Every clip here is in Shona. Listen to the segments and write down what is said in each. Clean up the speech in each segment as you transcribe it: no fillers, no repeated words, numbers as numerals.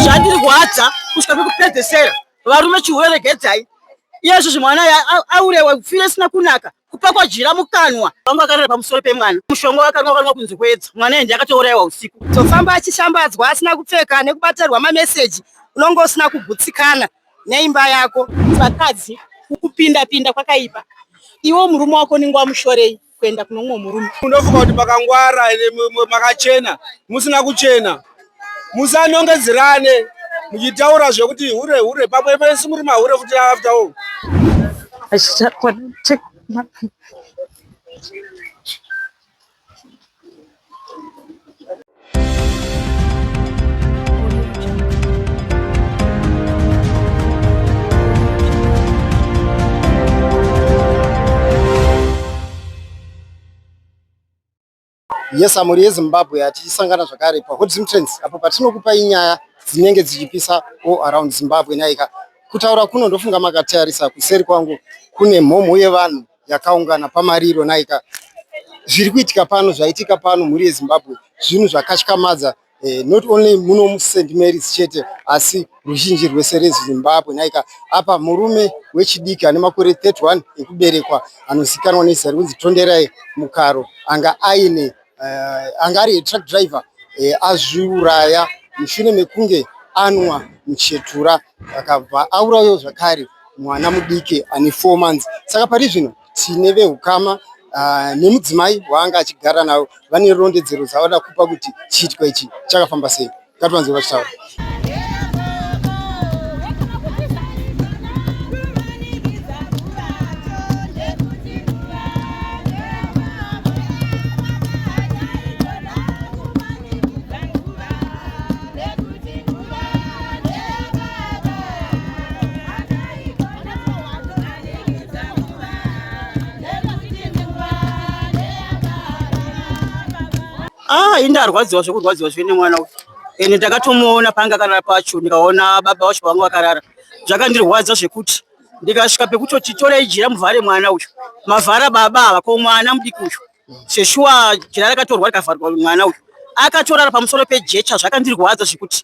Zvandirwadza kusvika pekupedzesera. Varume chihure regedzai. Iyezvizvi mwana aurewa pfira isina kunaka kupakwa jira mukanwa. Vanga vakarara pamusoro pemwana. Mushonga wakanwa wakanwa kunze kwedza. Mwana ende akatourayiwa usiku. Tofamba achishambadzwa asina kupfeka nekubatirwa mameseji unonge usina kugutsikana neimba yako. Vakadzi kukupinda pinda kwakaipa. Iwe murume wako unenge wamushorei kuenda kuno mumwe murume. Munofunga kuti makangwara makachena, musina kuchena. Musanongedzerane muchitaura zvekuti hure hure pamwe mese muri mahure futi after all. Yes, mhuri yeZimbabwe atichisangana zvakare paHot Zim Trends apo patinokupai nyaya dzinenge dzichipisa all around Zimbabwe. Nhaika kutaura kuno ndofunga makatarisa kuseri kwangu kune mhomho yevanhu yakaungana pamariro. Nhaika zviri kuitika pano, zvaitika pano mhuri yeZimbabwe zvinhu zvakatyamadza not only muno muSt Mary's chete asi ruzhinji rwese reZimbabwe. Nhaika apa murume wechidiki ane makore 31 ekuberekwa anozikanwa nezita rekunzi Tonderai Mukaro anga aine anga ari truck driver azviuraya mushure mekunge anwa muchetura akabva aurayawo zvakare mwana mudiki ane 4 months. Saka pari zvino tine vehukama nemudzimai waanga achigara navo vane rondedzero dzavada kupa kuti chiitiko ichi chakafamba sei. Ngativanzwe vachitaura. Ah, ini ndarwadziwa zvekurwadziwa zvene mwana uyu. Ende ndakatomuona panga akarara pacho ndikaona baba vacho pavanga vakarara. Zvakandirwadza zvekuti ndikasvika pekutoti torai jira muvhare mwana uyu. Mavhara baba ava ko mwana mudiki uyu. Seshuwa jira rakatorwa rikavharwa mwana uyu. Akatorara pamusoro pejecha zvakandirwadza zvekuti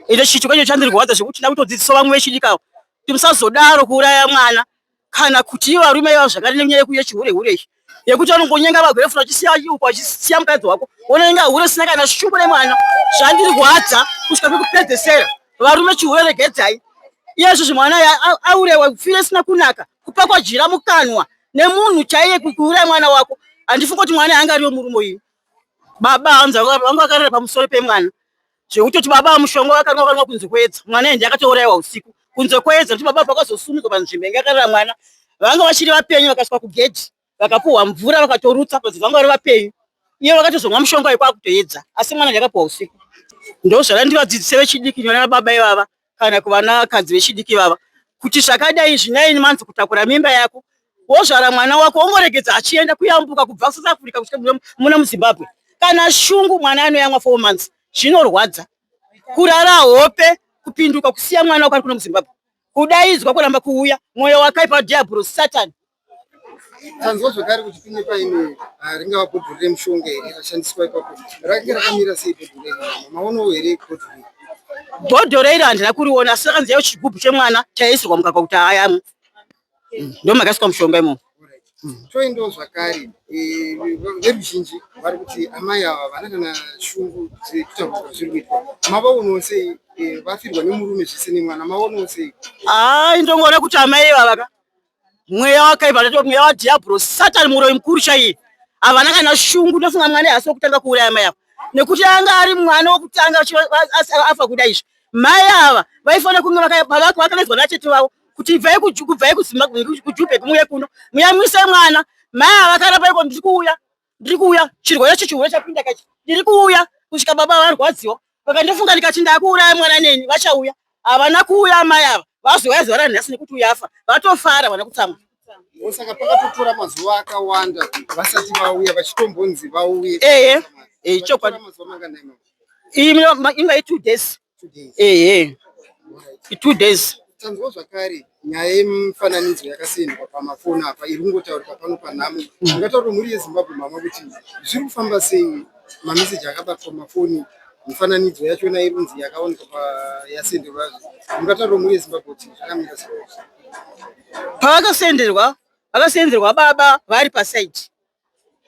ende chiitiko icho chandirwadza zvekuti ndakutodzidzisa vamwe vechidiki ava kuti musazodaro kuuraya mwana kana kuti ivo varume ivavo zvakare nenyaya yechihure hure iyi yekuti vanongonyenga vagirefuna vachisiya uko vachisiya mukadzi wako wonenga hure sina kana shungu remwana. Zvandirwadza kusvika pekupedzesera. Varume chihure regedzai. Iyezvizvi mwana aurewa pfira isina kunaka kupakwa jira mukanwa nemunhu chaiye kuuraya mwana wako. Handifungi kuti mwana anga ariyo murume uyu. Baba hanzi vanga vakarara pamusoro pemwana zvekutoti baba mushonga vakanwa vakanwa kunze kwedza mwana ende akatourayiwa usiku kunze kwedza kuti baba pakazosumudzwa panzvimbo inge akarara mwana vanga vachiri vapenyu vakaiswa kugedhi vakapuhwa mvura vakatorutsa kuti vanga vari vapenyu iye vakatozomwa mushonga wekwakutoedza asi mwana ndakapuhwa usiku. Ndozvakandivadzidzise vechidiki vana baba ivava kana kuvanakadzi vechidiki vava kuti zvakadai izvi 9 months kutakura mimba yako wozvara mwana wako wongoregedza achienda kuyambuka kubva South Africa kusvika muno muZimbabwe kana shungu mwana anoyamwa 4 months zvinorwadza kurara hope kupinduka kusiya mwana wako ari kuno muZimbabwe kudaidzwa kuramba kuuya mwoyo wakaipa diablos Satan. Tanzwa zvakare kuti pine paine ringava bhodhoro remushonga here rashandiswa ipapo, rakange rakamira sei bhodhoro iri? Maonawo here bhodhoro iri? Bhodhoro iri handina kuriona asi rakanzi yaive chigubhu chemwana chaiisirwa mukaka kuti ayamwe, ndo makaiswa mushonga imomo. Toendawo zvakare veruzhinji vari kuti amai ava havana kana shungu dzekutaurwa zviri kuitwa. Mavaonawo sei vafirwa nemurume zvese nemwana, maonawo sei? Haa indongoona kuti amai ivava ka mweya wakaipa ndato mweya wadhiabhuro satani muroyi mukuru chaiye havana kana shungu ndofunga mwana haasi wekutanga kuuraya mai ava nekuti anga ari mwana wekutanga afa kuda izvi mai ava vaifanira kunge vakanetswa nachete vavo kuti ibvai kubvai kuJubek muuye kuno muyamwise mwana mai ava vakaramba iko ndiri kuuya ndiri kuuya chirwere chichihure chapinda kachi ndiri kuuya kusvika baba varwadziwa vakandifunga ndikati ndakuuraya mwana neni vachauya havana kuuya amai ava vazouya zuva ranhasi nekuti uyu afa vatofara vana kutsamwa. Saka pakatotora mazuva akawanda vasati vauya vachitombonzi vauye. Ehe, eh chokwadi. Mazuva manganai mama? Inga i 2 days. 2 days. Ehe. I 2 days. Tanzwa zvakare nyaya yemifananidzo yakasendwa pamafoni apa iri kungotaurika pano panhamo. Ungataura mhuri yeZimbabwe mama kuti zviri kufamba sei mameseji akabatwa pamafoni. Mifananidzo yachona iri kunzi yakaonekwa yasenderwa. Mungataura mhuri yeZimbabwe kuti zvakamira sei? Pavakasenderwa, vakasenderwa baba vari pasaidi,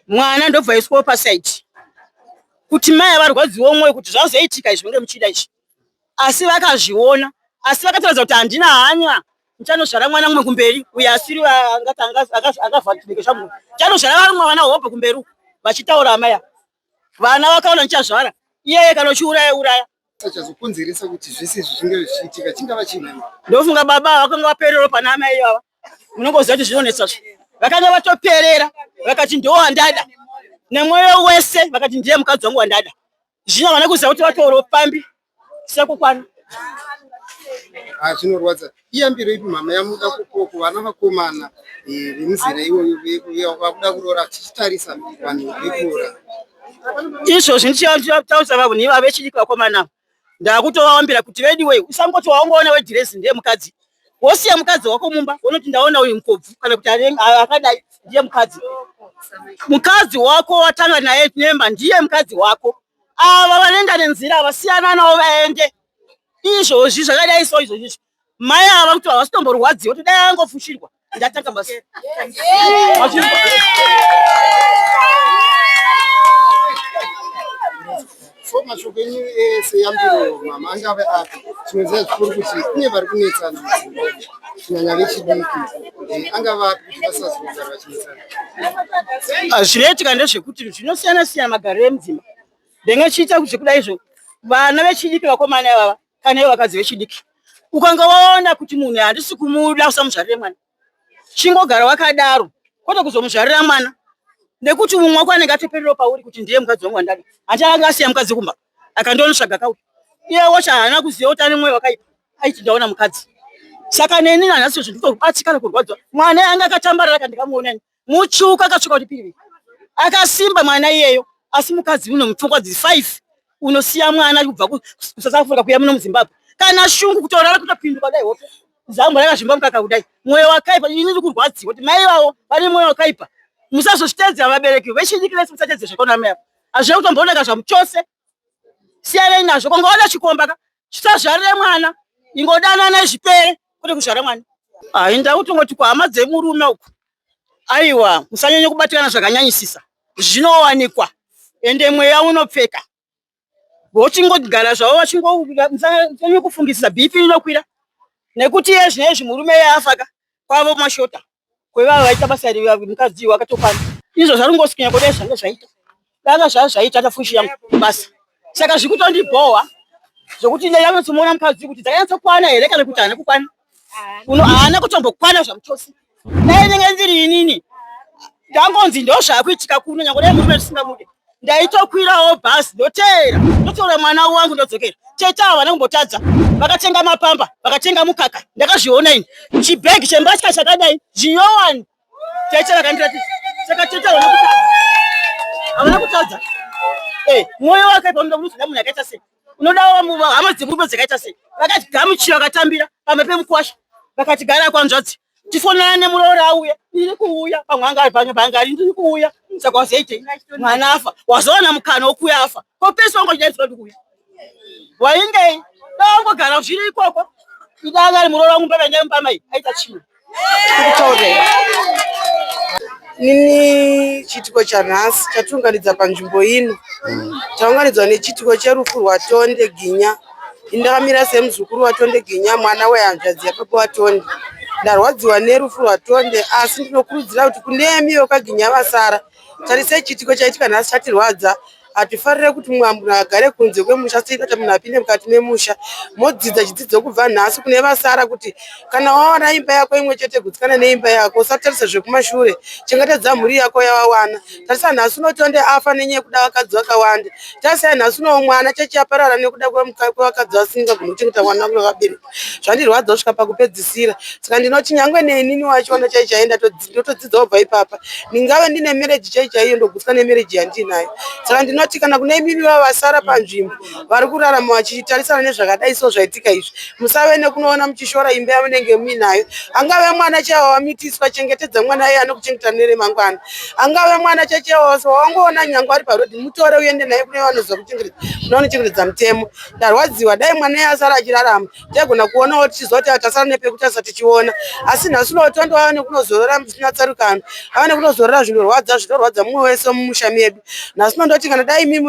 mwana ndobva aiswawo pasaidi kuti mai avarwadziwo mwoyo kuti zvazoitika izvi munge muchida izvi, asi vakazviona, asi vakataridza kuti handina hanya, ndichanozvara mwana mumwe kumberi uyo asiri akavhatika zvangu, ndichanozvara vamwe vana hobho kumberi uku, vachitaura amai ava. Vana vakaona ndichazvara iyeye, kana uchiuraya uraya. Chazokonzeresa kuti zvese izvi zvinge zvichiitika chingava chii? Ndofunga baba vakanga vaperera pana amai ivava, munongoziva kuti zvinonetsa zvo. Vakanga vatoperera, vakati ndo wandada nemwoyo wese, vakati ndiye mukadzi wangu wandada. Zvino havana kuziva kuti vatooro pambi sekukwana. Ah, zvinorwadza. Iyambiro ipi mama yamuda kupiwa kuvana vakomana vemuzera iwoyo vakuda kuroora, tichitarisa vanhu vekuroora? Izvozvi ndichitaurisa vanhu ivava vechidiki vakomana, ndakutovawambira kuti vediwei, usangoti waungoona wedhirezi ndiye mukadzi, wosiya mukadzi wako mumba, unoti ndaona uyu mukobvu kana kuti akadai ndiye mukadzi. Mukadzi wako watanga naye nemba ndiye mukadzi wako. Ava vanoenda nenzira vasiyana navo vaende. Izvozvi zvakadai so, izvozvi izvi mai ava kuti havasitomborwadziwa kuti dai angofushirwa. Ndatanga basa. So mashoko enyu ese yambiro mama angave api? Tinoziva zvikuru kuti kune vari kunetsana muZimbabwe, kunyanya vechidiki, angava api kuti vasazogara vachinetsana? Zvinoitika ndezvekuti zvinosiyana siyana magariro emudzimba. Ndenge chiita zvekudai izvo, vana vechidiki vakomana ivava kana ivo vakadzi vechidiki, ukanga waona kuti munhu handisi kumuda, usamuzvarire mwana, chingogara wakadaro, kwete kuzomuzvarira mwana, nekuti mumwe wako anenge atopererawo pauri kuti ndiye mukadzi wangu wandada. Handi anga asiya mukadzi kumba akandonotsvaga kauya, iye wacho haana kuziva kuti ane mwoyo wakaipa, aiti ndaona mukadzi. Saka neni nanhasi izvo nditobatikana kurwadziwa. Mwana anga akatambarara kandikamuona ini mutsvuka, akatsvuka kuti piriviri, akasimba mwana iyeyo, asi mukadzi uno mupfungwa dziri 5 unosiya mwana kubva kuSouth Africa kuya muno muZimbabwe, kana shungu kutorara kutopinduka dai hope zambo rakazvimba mukaka kudai, mwoyo wakaipa. Ini ndiri kurwadziwa kuti mai vavo vane mwoyo wakaipa. Musazozvitedzera vabereki vechidiki vese, musatedzera zvakaona mai avo, hazvina kutombooneka zvamuchose. Siyanai nazvo. Kongoona chikomba ka, chisazvarire mwana, ingodanana zvipere, kwete kuzvara mwana. Hai, ndakutongoti kuhama dzemurume uku, aiwa, musanyanye kubatikana zvakanyanyisisa, zvinowanikwa, ende mweya unopfeka. Vochingogara zvavo vachingosanyanye kufungisisa, BP inokwira, nekuti iye zvinezvi murume iye afaka kwavo mashota kwevava vaita basa iri, mukadzi wakatokwana. Izvo zvarungosikinya kudai zvange zvaita danga zvazvaita tafushi yangu basa, saka zvikutondibhowa zvokuti ndanyatsomuona mukadzi kuti dzakanyatsokwana here kana kuti haana kukwana. Uno haana kutombokwana zvamuchose. Dai ndinge ndiri inini, ndangonzi ndo zvakuitika kuno, nyange dai murume ndisingamude, ndaitokwirawo bhasi, ndoteera, ndotora mwana wangu, ndodzokera. Tete ava vana kumbotadza, vakatenga mapamba, vakatenga mukaka, ndakazviona ini, chibhegi chembatya chakadai zvinyowani tete vakandiratidza. Saka tete havana kutadza, havana kutadza. Mwoyo wakaipa unoda unozoda munhu akaita sei? Unoda hama dzemurume dzakaita sei? Vakatigamuchira, vakatambira pamwe pemukwasha, vakati gara kwanzvadzi, tifonana nemuroora auya, ndiri kuuya, pamwe anga ari pamwe paanga ari, ndiri kuuya. Saka wazoitei mwana afa? Wazowana mukana wokuuya afa, ko pese wanga uchidaidzwa kuti kuuya waingei? Dangogara zviri ikoko, idanga ari muroora wangu mbava ndemupamai aita chii kutaurei. Nini chiitiko chanhasi chatiunganidza panzvimbo ino, taunganidzwa nechiitiko cherufu rwaTonde Ginya. Ini ndakamira semuzukuru waTonde Ginya, mwana wehanzvadzi yababa waTonde. Ndarwadziwa nerufu rwaTonde, asi ndinokurudzira kuti kune vekwaGinya vasara, tarisai chiitiko chaitika nhasi chatirwadza. Hatifarire kuti mumwe munhu agare kunze kwemusha, tiita kuti munhu apinde mukati memusha. Modzidza chidzidzo kubva nhasi kune vasara kuti kana wawana imba yako imwe chete, gutsikana neimba yako, usatarisa zvekumashure, chengetedza mhuri yako yawawana. Tarisa nhasi unoTonde afa nenyaya yekuda vakadzi vakawanda. Tarisai nhasi unowo mwana chechi yaparara nekuda kwevakadzi vasingagoni kuchengeta mwana vabereki. Zvandirwadza kusvika pakupedzisira. Saka ndinoti nyangwe nenini wachiona chai chai, ndotodzidzawo kubva ipapa. Ndingave ndine marriage chai chaiyo, ndogutsika nemarriage yandinayo. Saka ndinoti Ndinoti kana kune imimi vava vasara panzvimbo vari kurarama vachitarisana nezvakadai so zvaitika izvi, musave nekunoona muchishora imba yamunenge muinayo. Angave mwana chaiwo wamitiswa, chengetedza mwana iye anokuchengeta neremangwana. Angave mwana chaiwo wawangoona nyange ari parodhi, mutore uende naye kune vanoziva kuchengetedza, kune vanochengetedza mutemo. Ndarwadziwa, dai mwana iye asara achirarama taigona kuonawo tichiziva kuti tasara nepekutarisa tichiona, asi nhasi uno Tondo ava nekunozorora musina tsarukano, ava nekunozorora zvinorwadza, zvinorwadza mumwe wese mumusha medu. Nhasi uno ndoti kana dai imimi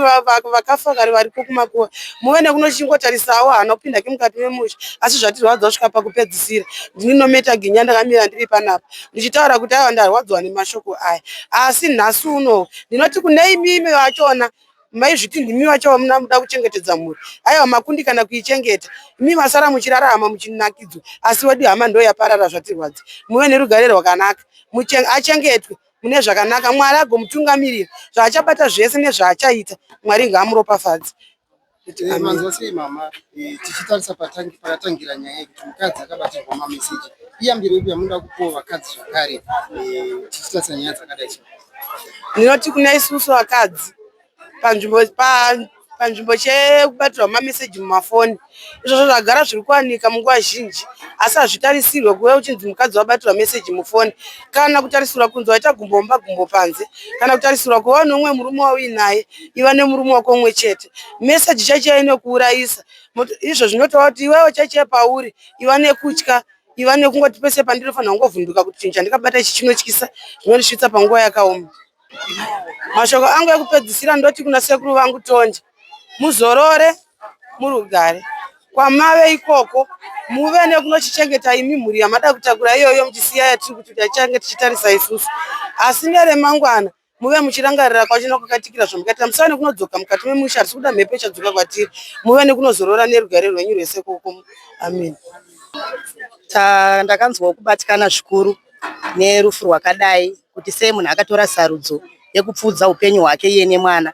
vakafa kare variko kumakuva muve nekunochingotarisawo, haana kupinda ke mukati memusha, asi zvatirwadza kusvika pakupedzisira. Ndini Nometa Ginya, ndakamira ndiri panapa ndichitaura kuti aiwa ndarwadziwa nemashoko aya, asi nhasi uno ndinoti kune imimi vachona maizviti ndimi vacho vamuda kuchengetedza mhuri, aiwa makundikana kuichengeta. Imi masara muchirarama muchinakidzwa, asi wedu hama ndo yaparara, zvatirwadza. Muve nerugare rwakanaka, achengetwe mune zvakanaka, Mwari agomutungamirira zvaachabata zvese nezvaachaita, Mwari ngaamuropafadze. Manzwa sei mama, tichitarisa pakatangira nyaya yekuti mukadzi akabatirwa mameseji, iyambiro ipi yamunoda kupiwa vakadzi zvakare, tichitarisa nyaya dzakadai so? Ndinoti kuna isusu vakadzi panzvimbo chekubatirwa mameseji mumafoni, izvozvo zvagara zviri kuwanika munguva zhinji, asi hazvitarisirwe kuve uchinzi mukadzi wabatirwa meseji mufoni, kana kutarisirwa kunzi waita gumbo mumba gumbo panze, kana kutarisirwa kuva neumwe murume wauinaye. Iva nemurume wako umwe chete. Meseji chaicho inokuurayisa. Izvo zvinotova kuti iwewe chaicho pauri iva nekutya, iva nekungoti pese pandinofanira kungovhunduka kuti chinhu chandikabata ichi chinotyisa, zvinondisvitsa panguva yakaoma. Mashoko angu ekupedzisira ndoti kuna sekuru vangu Tonde, muzorore murugare kwamave ikoko, muve nekunochichengeta imi mhuri yamada kutakura iyoyo, muchisiya yatiri kuti tichange tichitarisa isusu, asi neremangwana muve muchirangarira kwachina kwakaitikira zvamukaita. Musave nekunodzoka mukati memusha, hatisi kuda mhepo ichadzoka kwatiri. Muve nekunozorora nerugare rwenyu rwese koko. Amen. Ndakanzwawo kubatikana zvikuru nerufu rwakadai, kuti sei munhu akatora sarudzo yekupfuudza upenyu hwake iye nemwana.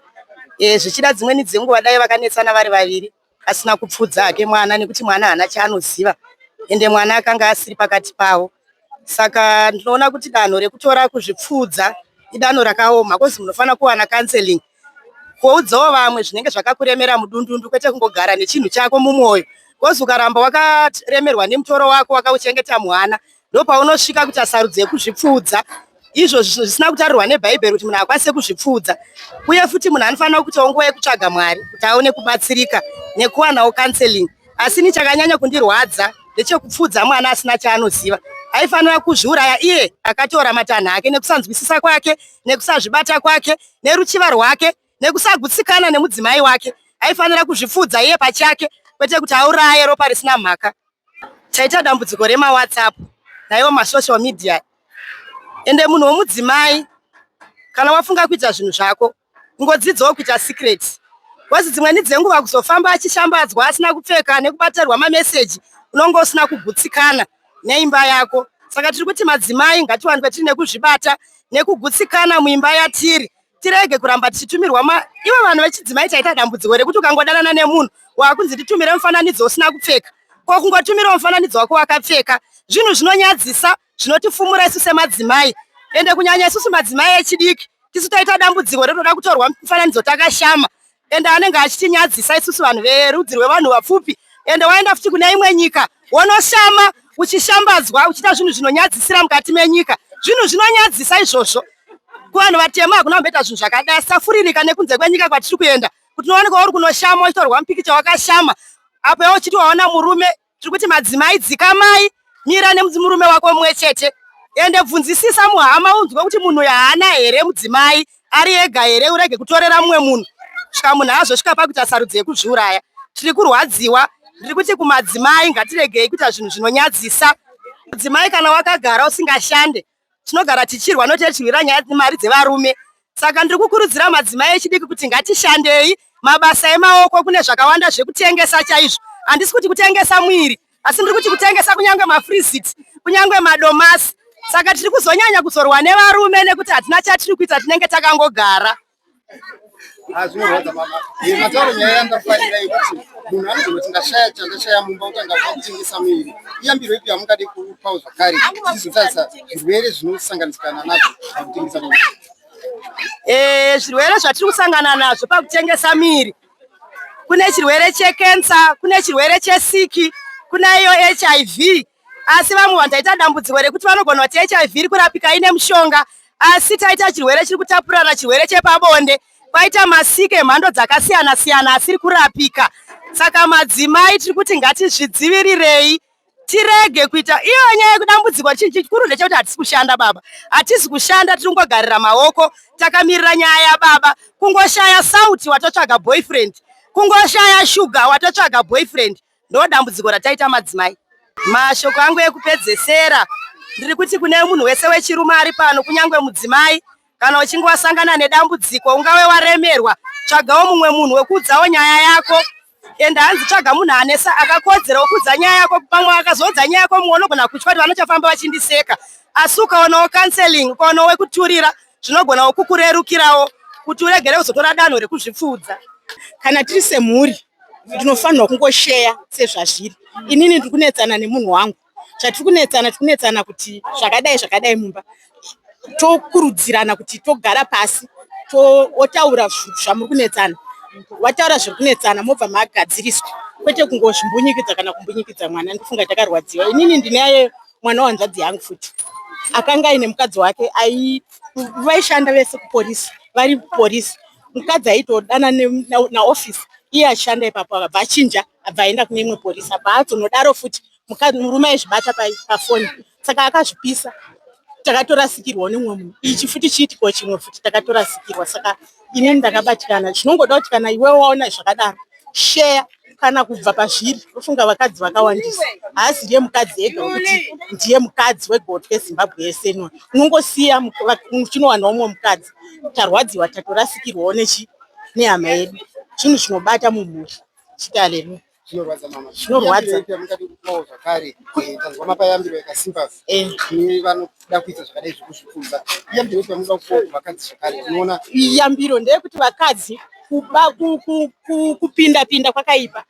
Zvichida dzimweni dzenguva dai vakanetsana vari vaviri, asina kupfuudza hake mwana, nekuti mwana haana chaanoziva, ende mwana akanga asiri pakati pavo. Saka ndinoona kuti danho rekutora kuzvipfuudza idanho rakaoma, kozi munofanira kuwana counseling, kuudzawo vamwe zvinenge zvakakuremera mudundundu, kwete kungogara nechinhu chako mumwoyo, kozi ukaramba wakaremerwa nemutoro wako wakauchengeta muhana, ndopaunosvika kuita sarudzo yekuzvipfuudza, izvo zvisina kutarirwa nebhaibheri kuti munhu akwanise kuzvipfuudza. Uye futi munhu anofanira kuitawo nguva yekutsvaga Mwari kuti aone kubatsirika nekuwanawo counseling. Asi ni chakanyanya kundirwadza ndechekupfuudza mwana asina chaanoziva. Aifanira kuzviuraya iye akatora matanho ake nekusanzwisisa kwake, nekusazvibata kwake, neruchiva rwake, nekusagutsikana nemudzimai wake. Aifanira kuzvipfuudza iye pachake, kwete kuti auraye ropa risina mhaka. Taita dambudziko remaWhatsApp naiwo masocial media, ende munhu womudzimai kana wafunga kuita zvinhu zvako, ingodzidzawo kuita secret, kozi dzimweni dzenguva kuzofamba achishambadzwa asina kupfeka nekubatirwa mameseji, unonge usina kugutsikana neimba yako. Saka tiri kuti madzimai ngatiwanikwe tiri nekuzvibata nekugutsikana muimba yatiri, tirege kuramba tichitumirwa ma ivo vanhu vechidzimai. Taita dambudziko rekuti ukangodanana nemunhu, wakunzi titumire mufananidzo usina kupfeka. Ko kungotumirawo mufananidzo wako wakapfeka? Zvinhu zvinonyadzisa, zvinotifumura isu semadzimai, ende kunyanya isusu madzimai echidiki, tisu taita dambudziko rekutoda kutorwa mufananidzo takashama, ende anenge achitinyadzisa isusu vanhu verudzi rwevanhu vapfupi. Ende waenda futi kune imwe nyika, wonoshama uchishambadzwa, uchiita zvinhu zvinonyadzisira mukati menyika. Zvinhu zvinonyadzisa izvozvo. Kuvanhu vatema hakuna kumboita zvinhu zvakadai. Safuririka nekunze kwenyika kwatiri kuenda, kuti unowanikwa uri kunoshama, uchitorwa mupikicha wakashama, apo iwe uchiti waona murume. Tiri kuti madzimai, dzikamai, mira nemurume wako mumwe chete, ende bvunzisisa muhama, unzwe kuti munhu uyu haana here mudzimai, ari ega here, urege kutorera mumwe munhu, svika munhu azosvika pakuita sarudzo yekuzviuraya. Tiri kurwadziwa. Ndiri kuti kumadzimai, ngatiregei kuita zvinhu zvinonyadzisa. Mudzimai kana wakagara usingashande, tinogara tichirwa noti tichirwira nyaya mari dzevarume. Saka ndiri kukurudzira madzimai echidiki kuti ngatishandei mabasa emaoko. Kune zvakawanda zvekutengesa chaizvo. Handisi kuti kutengesa mwiri, asi ndiri kuti kutengesa kunyange mafreezits, kunyange madomasi. Saka tiri kuzonyanya kuzorwa nevarume nekuti hatina chatiri kuita, tinenge takangogara. Ah, zvinorwadza mama. Matauro nyaya yandafarira yekuti munhu anogona kuti ndashaya chandashaya mumba, kuti angabva kutengesa muviri. Iyambiro ipi yamungade kupawo zvakare, tichizotarisa zvirwere zvinosanganisikana nazvo pakutengesa muviri? Zvirwere zvatiri kusangana nazvo pakutengesa miri, kune chirwere chekensa, kune chirwere chesiki, kuna iyo HIV. Asi vamwe vanhu taita dambudziko rekuti vanogona kuti HIV iri kurapika ine mushonga, asi taita chirwere chiri kutapurana, chirwere chepabonde, kwaita masiki emhando dzakasiyana siyana asiri kurapika. Saka madzimai tiri kuti ngatizvidzivirirei, tirege kuita iyo nyaya yekudambudziko. Chikuru ndechekuti hatisi kushanda baba, hatisi kushanda, tiri kungogarira maoko takamirira nyaya yababa. Kungoshaya sauti watotsvaga boyfriend, kungoshaya shuga watotsvaga boyfriend. Ndo dambudziko rataita madzimai. Mashoko angu ekupedzesera ndiri kuti kune munhu wese wechirume ari pano, kunyange mudzimai, kana uchinge wasangana nedambudziko, ungave waremerwa, tsvagawo mumwe munhu wekuudzawo nyaya yako. Ende hanzi tsvaga munhu anesa akakodzera wekuudza nyaya yako. Pamwe akazoudza nyaya yako mumwe, unogona kutya kuti vanochafamba vachindiseka, asi ukaonawo counseling, ukaonawo wekuturira, zvinogonawo kukurerukirawo kuti uregere kuzotora danho rekuzvipfuudza. Kana tiri semhuri, tinofanirwa kungosheya sezvazviri. Inini ndiri kunetsana nemunhu wangu, zvatiri kunetsana, tiri kunetsana kuti zvakadai zvakadai mumba, tokurudzirana kuti togara pasi, otaura zvamuri kunetsana, wataura zviri kunetsana, mobva magadziriswa, kwete kungozvimbunyikidza kana kumbunyikidza mwana. Ndifunga takarwadziwa. Inini ndinaye mwana wanzvadzi yangu futi akanga aine mukadzi wake, vaishanda vese kupolisi, vari polisi. Mukadzi aitodana naofisi, iye achishanda ipapo, akabva achinja, abva aenda kune imwe polisi, abva azonodaro futi. Murume aizvibata pafoni, saka akazvipisa. Takatorasikirwawo nemumwe munhu. Ichi futi chiitiko chimwe futi, takatorasikirwa. Saka inini ndakabatikana. Zvinongoda kuti kana iwewe waona zvakadaro, sheya kana kubva pazviri. Ufunga vakadzi vakawandisa, haasi ndiye mukadzi ega wekuti ndiye mukadzi wegotwe Zimbabwe yese ino. Unongosiya uchinowanawo mumwe mukadzi. Tarwadziwa, tatorasikirwawo nechi nehama yedu. Zvinhu zvinobata mumhuri. Chiti haleluya. Zvinorwadza mama. Zvinorwadza. Yambiro mungade kupawo zvakare, tanzwa mapa yambiro yakasimba kune vanoda kuita zvakadai zvekuzvipfuudza. Yambiro ipi yamunoda kupawo kuvakadzi zvakare? Tinoona Yambiro ndeyekuti vakadzi, kupinda pinda kwakaipa.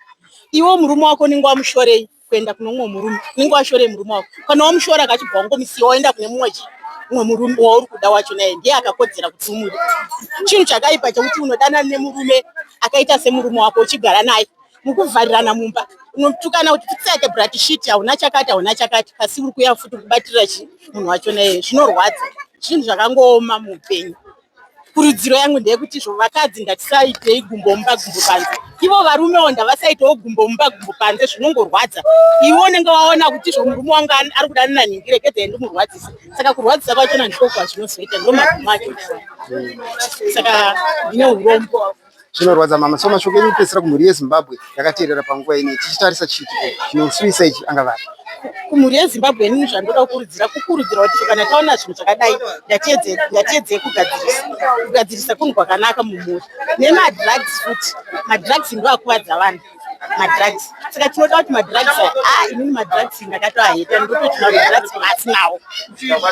Iwe murume wako unenge wamushorei kuenda kune mumwe murume? Unenge washorei murume wako? Kana wamushora, akachibva wangomusiya, waenda kune mumwe chi mumwe murume wauri kuda wacho, naye ndiye akakodzera kuti umude. Chinhu chakaipa chekuti unodana nemurume akaita semurume wako, uchigara naye, mukuvharirana mumba, unotukana kuti pfutseke, brat shit, hauna chakati, hauna chakati, asi uri kuya futi kubatirira chi munhu wacho naye. Zvinorwadza, zvinhu zvakangooma muupenyu. Kurudziro yangu ndeyekuti izvo vakadzi ngatisaitei gumbo mumba gumbo panze, ivo varumewo ndavasaitewo gumbo mumba gumbo panze. Zvinongorwadza. Iwe unenge waona kuti izvo murume wangu ari kudanana nhingi, regedzai ndimurwadzise. Saka kurwadzisa kwachona ndiko kwazvinozoita, ndo magumo acho. Saka ndine urombo. Zvinorwadza mama. So mashoko enyu kupedzisira kumhuri yeZimbabwe yakateerera panguva ino, tichitarisa chiitiko chinosuwisa ichi, angava Kumhuri yeZimbabwe, inini zvandoda kukurudzira, kukurudzira kuti kana taona zvinhu zvakadai, ngatiedzei kugadzirisa. Kugadzirisa kunhu kwakanaka mumhuri. Nemadrugs futi, madrugs ndo akuvadza vanhu, madrugs. Saka tinoda kuti madrugs aya, a inini madrugs ndakatoaheta, ndototi madrugs pasinawo,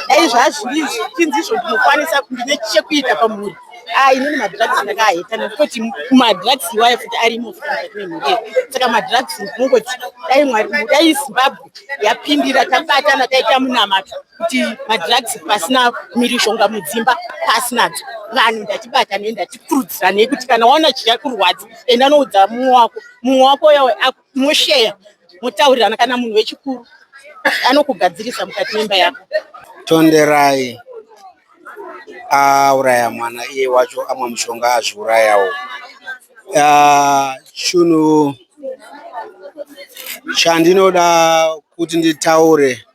dai zvazviri chinzi izvo ndinokwanisa, ndine chekuita pamhuri. A inini madrugs ndakaaheta, ndikutoti madrugs iwayo futi arimo futi mukati memhuri yedu. Saka madrugs, ndinongoti dai Mwari, dai Zimbabwe yapindira, tabatana, taita munamato kuti madrugs pasina, mhirizhonga mudzimba pasinadzo. Vanhu ndatibatanei, ndatikurudziranei kuti kana waona chichakurwadza, enda noudza mumwe wako, mumwe wako yawe mosheya, motaurirana. Kana munhu wechikuru anokugadzirisa mukati memba yako. Tonderai auraya mwana, iye wacho amwa mushonga, azviurayawo. Chinhu chandinoda kuti nditaure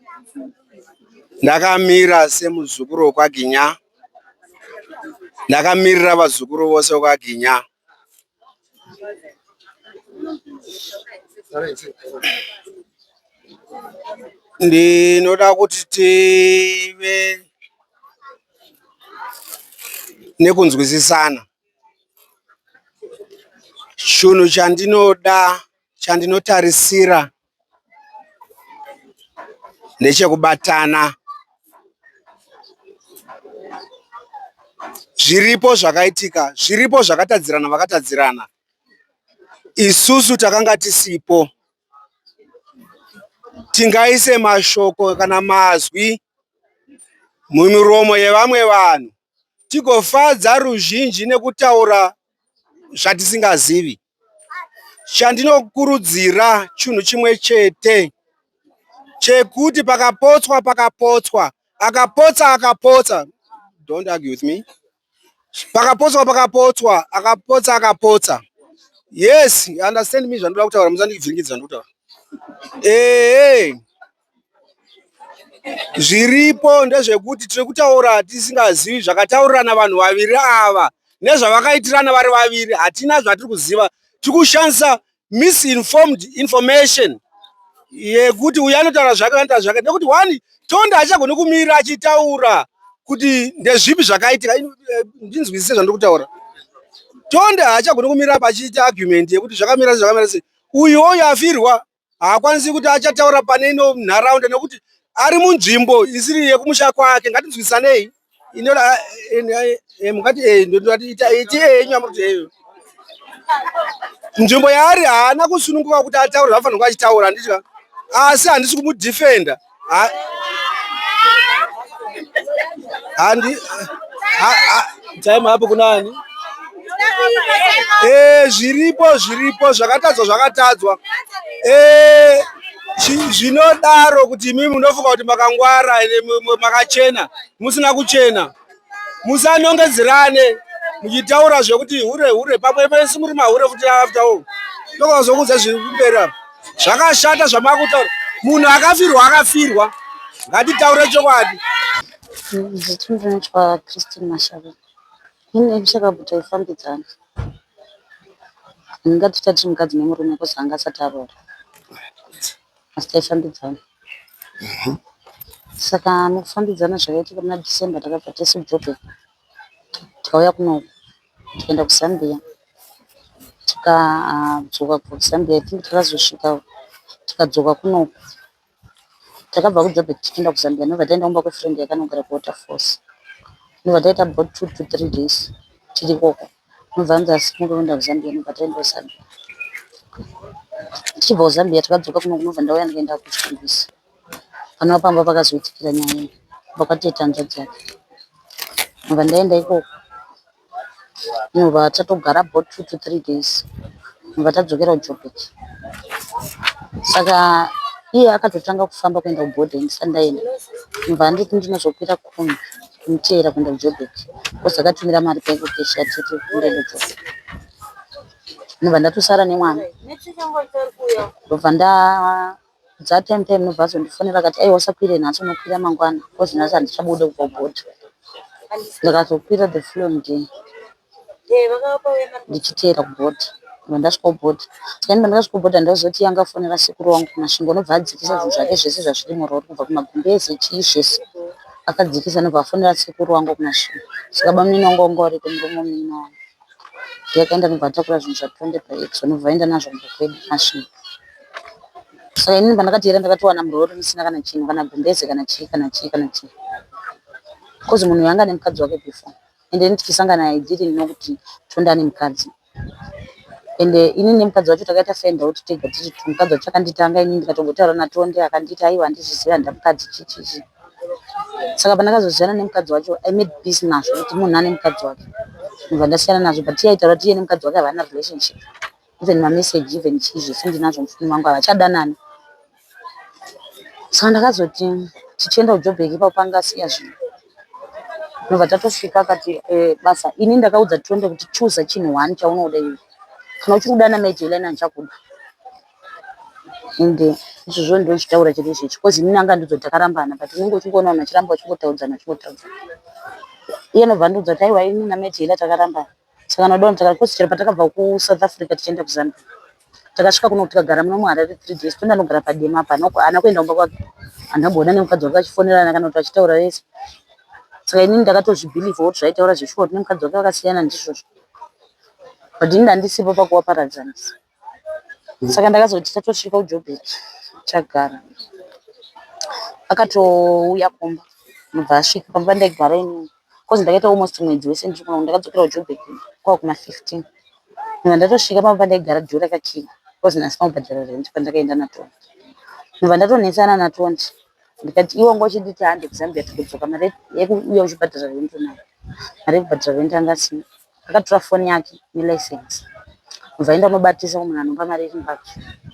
ndakamira semuzukuru wekwaGinya, ndakamirira vazukuru vose vekwaGinya. Ndinoda kuti tive nekunzwisisana. Chinhu chandinoda, chandinotarisira ndechekubatana. Zviripo zvakaitika, zviripo zvakatadzirana, vakatadzirana. Isusu takanga tisipo, tingaise mashoko kana mazwi mumiromo yevamwe vanhu. tigofadza ruzhinji nekutaura zvatisingazivi. Chandinokurudzira chinhu chimwe chete chekuti pakapotswa pakapotswa, akapotsa akapotsa. Don't argue with me. Pakapotswa pakapotswa, akapotsa akapotsa. Yes, you understand me zvandinoda kutaura, musandivhiringidza zvandiri kutaura. Ehe. Zviripo ndezvekuti tiri kutaura tisingazivi zvakataurirana vanhu vaviri ava nezvavakaitirana vari vaviri, hatina zvatiri kuziva. Tiri kushandisa misinformed information yekuti uyu anotaura zvake, anotaura zvake, nekuti one Tonde haachagoni kumira achitaura kuti ndezvipi zvakaitika. Ndinzwisise zvandiri kutaura. Tonde haachagoni kumira apa achiita argument yekuti zvakamira sei, zvakamira sei. Uyu uyu afirwa haakwanisi kuti achataura pane ino nharaunda nekuti ari munzvimbo isiri yekumusha kwake. Ngatinzwisisanei. Mungati iti nyamuti nzvimbo yaari haana kusununguka kuti ataure zvaafanirwa kuva achitaura, handiti ka? Asi handisi kumudhifenda. Handi time apo kunani? Zviripo zviripo zvakatadzwa zvakatadzwa. Zvinodaro kuti imimi munofunga kuti makangwara makachena, musina kuchena. Musanongedzerane muchitaura zvekuti hure hure, pamwe mese muri mahure futi after all. Ndokazokuudza zviri kumberi apa. Zvakashata zvamakutaura. Munhu akafirwa akafirwa. Ngatitaure chokwadi. Zita ndinoitwa Christine Mashava. Ini nemushakabvu taifambidzana. Ndingati tati mukadzi nemurume kozi anga asati aroora. Asi taifambidzana. Saka mukufambidzana zvakaitika muna December takabva tese kuJoburg. Tikauya kunoku tikaenda kuZambia. Tikadzoka kubva kuZambia I think takazosvika tikadzoka kunoku. Takabva kuJoburg tichienda kuZambia ndobva taenda kumba kwefriend yake anogara kuWaterfalls. Ndobva taita about 2 to 3 days tiri ikoko. Ndobva anzi asi munoenda kuZambia ndobva taenda kuZambia. Tichibva kuZambia takadzoka kuno ndobva ndauya ndikaenda kuChitungwiza. Panova pamba pakazoitikira nyaya iyi kubva kwatete hanzvadzi yake. Ndobva ndaenda ikoko. Ndobva tatogara about 2 to 3 days. Ndobva tadzokera kuJoburg. Saka iye akatotanga kufamba kuenda kubhodha ndisati ndaenda. Ndobva anditi ndinozokwira kombi kumuteera kuenda kuJoburg. Kozi akatumira mari paEcoCash yatete kuti ndiende kuJoburg. Ndobva ndatosara nemwana. Ndobva ndadza time time ndobva azondifonera akati aiwa usakwire nhasi unokwira mangwana kozi nhasi handichabude kubva kubhodha. Ndakazokwira the following day ndichiteera kubhodha. Ndobva ndasvika kubhodha. Saka ini pandakasvika kubhodha ndazoti yanga afonera sekuru wangu kuMasvingo ndobva adzikisa zvinhu zvake zvese zvazviri murori kubva kumagumbeze chii zvese. Akadzikisa ndobva afonera sekuru wangu kuMasvingo. Saka bamunini wangu wanga wariko murume wemunin'ina wangu. Ndiye akaenda ndobva atakura zvinhu zvaTonde paExo ndobva vaenda nazvo kumba kwedu kuMasvingo. Saka inini pandakateera ndakatowana murori musina kana chinhu kana gumbeze kana chii kana chii kana chii. Kozi munhu uyu anga ane mukadzi wake before. Ende ini tichisangana I didn't know kuti Tonde ane mukadzi. Ende inini nemukadzi wacho takaita find out tega tiri two. Mukadzi wacho akanditanga inini ndikatombotaura naTonde akanditi aiwa handizvizivi handina mukadzi chii chii chii. Saka pandakazozivana nemukadzi wacho I made peace nazvo kuti munhu ane mukadzi wake. Ndobva ndasiyana nazvo but iye aitaura kuti iye nemukadzi wake havana relationship. Even mameseji even chii zvese ndinazvo mufoni mangu havachadanani. Saka ndakazoti tichienda kuJoburg ipapo panga asiya zvinhu. Ndobva tatosvika akati basa ini ndakaudza Tonde kuti chuza chinhu one chaunoda iwe. Kana uchiri kuda naMai Jelena handichakuda. Ende izvozvo ndochitaura chete izvezvi kozi inini anga andiudza kuti takarambana but unenge uchingoona vanhu vachiramba vachingotaudzana vachingotaudzana. Iye anobva andiudza kuti aiwa inini naMai Jela takarambana. Saka kana uda kozi chero patakabva kuSouth Africa tichienda kuZambia takasvika kuno tikagara muno muHarare 3 days. Tonde anogara paDema apa haana kuenda kumba kwake. Handamboona nemukadzi wake achifonerana kana kuti vachitaura vese. Saka inini ndakatozvibhilivha kuti zvaitaura zveshuwa kuti nemukadzi wake vakasiyana ndizvozvo. But inini handisipo pakuvaparadzanisa. Saka ndakazoti tatosvika kuJoburg tagara. Akatouya kumba ndobva asvika pamba pandaigara inini. Kozi ndakaita almost mwedzi wese ndiri kuno ndakadzokera kuJoburg kwava kuma 15. Ndobva ndatosvika pamba pandaigara door rakakiwa kozi ndasina kubhadhara rent pandakaenda naTonde. Ndobva ndatonetsana naTonde ndikati iwe wanga uchinditi hande kuZambia tikudzoka mari yekuuya uchibhadhara rent unayo. Mari yekubhadhara rent anga asina. Akatora foni yake nelicense ndobva aenda kunobatisa kumunhu anopa mari yechimbadzo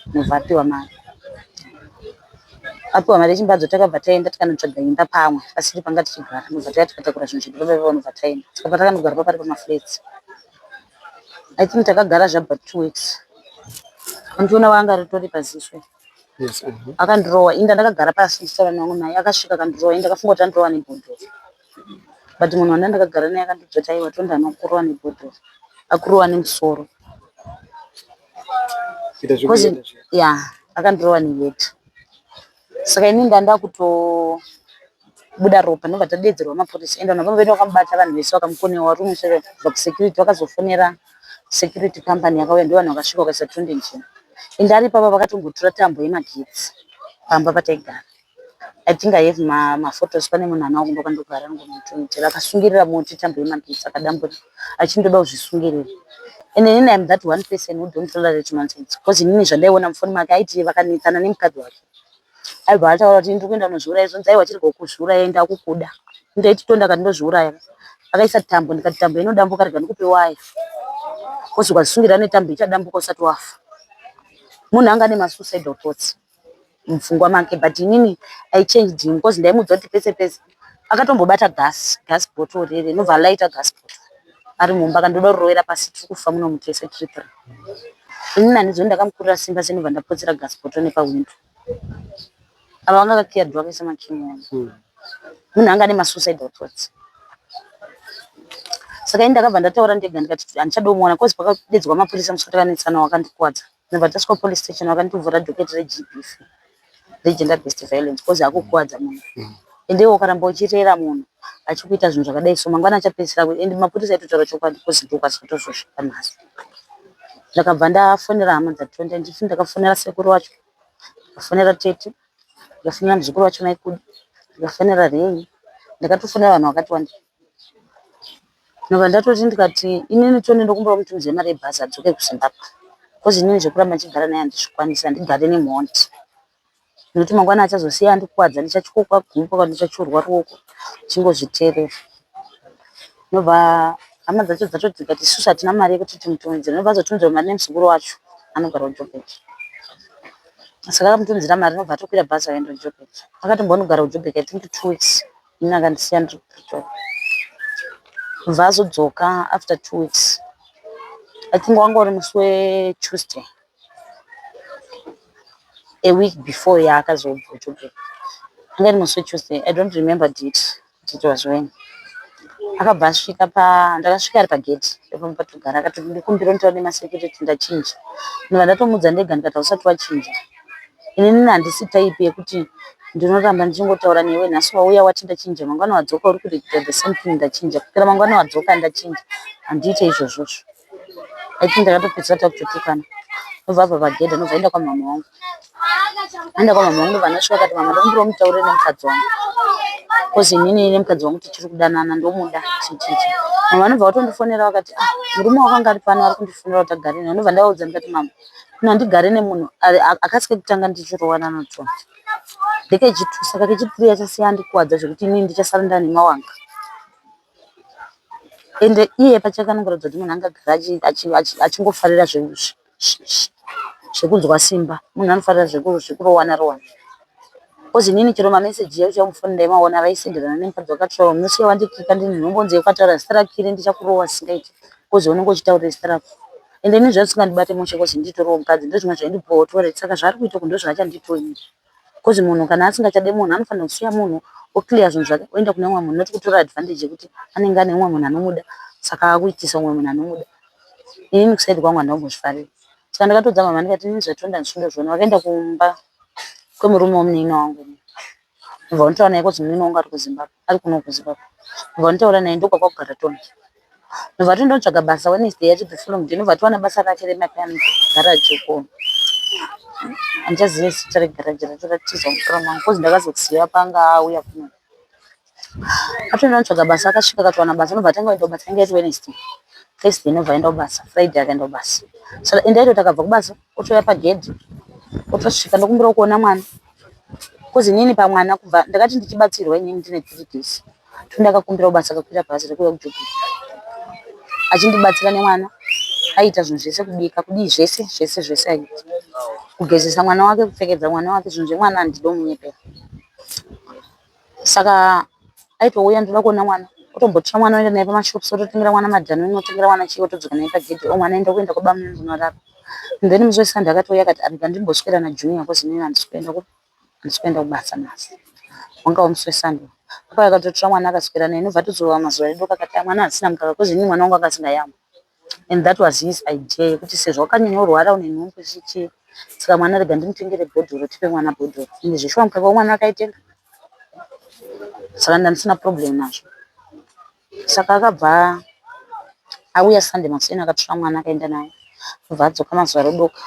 ndobva apiwa mari. Apiwa mari yechimbadzo takabva taenda tikanotsvaga imba pamwe pasiri panga tichigara ndobva tauya tikatakura zvinhu zvedu pamba ndobva taenda. Saka patakanogara papari pamaflats. I think takagara zvabva 2 weeks. Andiona wanga ritori paziso. Akandirowa inda ndakagara pasi ndichitaura nevamwe mai akasvika akandirowa ini ndakafunga kuti andirowa nebhodhoro. But munhu wandanga ndakagara naye akandiudza kuti aiwa Tonde haana kukurova nebhodhoro akurova nemusoro. Ya akandirova nehead. Saka inini ndanga ndakutobuda ropa ndobva tadeedzerwa mapurisa ende vanhu vapamba pedu vakamubata vanhu vese vakamukonewa rume kubva kusecurity vakazofonera security company yakauya ndivo vanhu vakasvika vakaisa Tonde mujeri. Ende ari ipapa vakatombotora tambo yemagetsi pamba pataigara. I think I have maphotos pane munhu anawo kumba kwandogara anongomutumidzira akasungirira muti tambo yemagetsi akadambura achindoda kuzvisungirira. Ende inini I'm that one person who don't tolerate nonsense because inini zvandaiona mufoni make aiti vakanetsana nemukadzi wake aibva ataura kuti ndiri kuenda kunozviuraya zvonzi aiwa chirega kuzviuraya ndakukuda. Ndaiti Tonde akati ndozviuraya akaisa tambo ndikati tambo inodambuka rega ndikupe waya because ukazvisungirira netambo ichadambuka usati wafa. Munhu anga ane masuicidal thoughts mupfungwa make but inini I changed him because ndaimuudza kuti pese pese akatombobata gas, gas bottle rere ndobva alaita gas bottle ari mumba akandoda kurovera pasi tiri kufa muno tese tiri three. Inini handizoni ndakamukurira simba sei ndobva ndapotsera gas bottle nepawindo. Ava vanga vakakiya door vakaisa makey Munhu anga ane masuicidal thoughts. Saka ini ndakabva ndataura ndega ndikati handichadi kumuona because pakadeedzwa mapurisa musi watakanetsana wakandikuvadza. Ndobva tasvika kupolice station vakandivhura docket reGBV regender based violence because akukuvadza munhu. Ende iwe ukaramba uchirera munhu achikuita zvinhu zvakadai so mangwana achapedzisira ende mapurisa aitotaura chokwadi because ndokwazvatozosvika nhasi. Ndakabva ndafonera hama dzaTonde nditi ndakafonera sekuru vacho, ndikafonera tete, ndikafonera muzukuru wacho Maikudi, ndikafonera Rei, ndakatofonera vanhu vakati wandei. Ndobva ndatoti ndikati inini Tonde ndokumbira mutumidze mari yebhazi adzoke kuZimbabwe because inini zvekuramba ndichigara naye handizvikwanisi handigari nemhondi. Nekuti mangwana achazosiya andikuvadza ndichatyokwa gumbo kana ndichatyora ruoko chingozviteerera. Ndobva hama dzacho dzatoti dzikati isusu hatina mari yekuti timutumidzire ndobva azotumidzirwa mari nemuzukuru wacho anogara kuJoburg. Saka akamutumidzira mari ndobva atokwira bhazi akaenda kuJoburg. Akatombonogara kuJoburg I think 2 weeks inini akandisiya ndiri kuPretoria. Ndobva azodzoka after 2 weeks. I think wanga uri musi weTuesday a week before yaakazobva kuJoburg. Anga iri musi weTuesday I don't remember date kuti it was when. Akabva asvika pa ndakasvika ari pagedhi repamba patogara akati ndikumbira nditaure nemasecurity ndachinja. Ndobva ndatomuudza ndega ndikati hausati wachinja. Inini handisi type yekuti ndinoramba ndichingotaura newe nhasi wauya wati ndachinja mangwana wadzoka uri kurepeata the same thing ndachinja kusvikira mangwana wadzoka ndachinja handiite izvozvozvo. I think ndakatopedzisira takutotukana. Ndobva abva pagedhi ndobva aenda kwamama wangu. Aenda kwamama wangu ndobva ndasvika akati mama ndokumbirawo mutaurire nemukadzi wangu. Because inini nemukadzi wangu tichiri kudanana ndomuda chichichi. Mama vanobva vatondifonera vakati ah murume wako anga ari pano ari kundifonera kuti agare naye. Ndobva ndavaudza ndikati mama ini handigare nemunhu akasi kekutanga ndichirowana naTonde. Ndekechitu saka kechipiri achasiya andikuvadza zvekuti inini ndichasara ndane mawanga. Ende iye pachake anongoratidza kuti munhu angagara achingofarira zvekunzwa simba. Munhu anofarira zvekurowana rowana. Because inini chero mameseji chaiwo chaiwo mufoni ndaimaona vaisenderana nemukadzi wakataura musi wandikika ndine nhombo nzee ukataura zita rakiri ndichakurova zvisingaiti because unenge uchitaurira zita rako. Ende inini zvazvisingandibate mushe because nditoriwo mukadzi ndozvimwe zvaindipuwawo toilet saka zvaari kuita uku ndozvaachandiitawo inini. Because munhu kana asingachade munhu anofanira kusiya munhu oclear zvinhu zvake oenda kune umwe munhu not kutora advantage yekuti anenge ane umwe munhu anomuda saka akuitisa umwe munhu anomuda. Inini kuside kwangu handina kumbozvifarira. Saka ndakatoudza mama ndikati inini zvaTonde handisi kundozviona. Vakaenda kumba kwemurume wemunin'ina wangu. Ndobva vanotaura naye because munin'ina wangu ari kuZimbabwe ari kuno kuZimbabwe. Ndobva vanotaura naye ndokwakugara Tonde. Ndobva tondotsvaga basa Wednesday yacho the following day ndobva towana basa rake remagaraji uko. Handichazivi zita regaraji racho ratiza musoro mangu because ndakazoziva paanga auya kuno. Atoenda kunotsvaga basa akasvika akatowana basa ndobva atanga kuenda kubasa inga iri Wednesday. Thursday ndobva aenda kubasa Friday akaenda kubasa. Saka ende aitoti akabva kubasa otouya pagedhi otosvika ndokumbirawo kuona mwana. Because inini pamwana kubva ndakati ndichibatsirwa inini ndine 3 days. Tonde akakumbirawo basa akakwira bhazi rekuuya kuJoburg achindibatsira nemwana aiita zvinhu zvese kubika kudii zvese zvese zvese aiita kugezesa mwana wake kupfekedza mwana wake zvinhu zvemwana handidi kumunyepera saka aitouya ndoda kuona mwana otombotora mwana oenda naye pamashops ototengera mwana madhanoni otengera mwana chii otodzoka naye pagedhi o mwana enda kuenda kwabamunini kunorara and then musi weSunday akatouya akati arega ndimboswera naJunior cause inini handisi kuenda handisi kuenda kubasa nhasi wanga uri musi weSunday akauya akatotora mwana akaswera naye ndobva atodzoka mazuva edoka akati mwana haasina mukaka cause inini mwana wangu anga asingayamwi and that was his idea yekuti sezvo wakanyanya kurwara une nhumbu chichii saka mwana rega ndimutengere bhodhoro tipe mwana bhodhoro ende zveshuwa mukaka wemwana akaitenga saka ndandisina problem nazvo saka akabva auya Sunday makuseni akatora mwana akaenda naye obva adzoka mazuva rodoka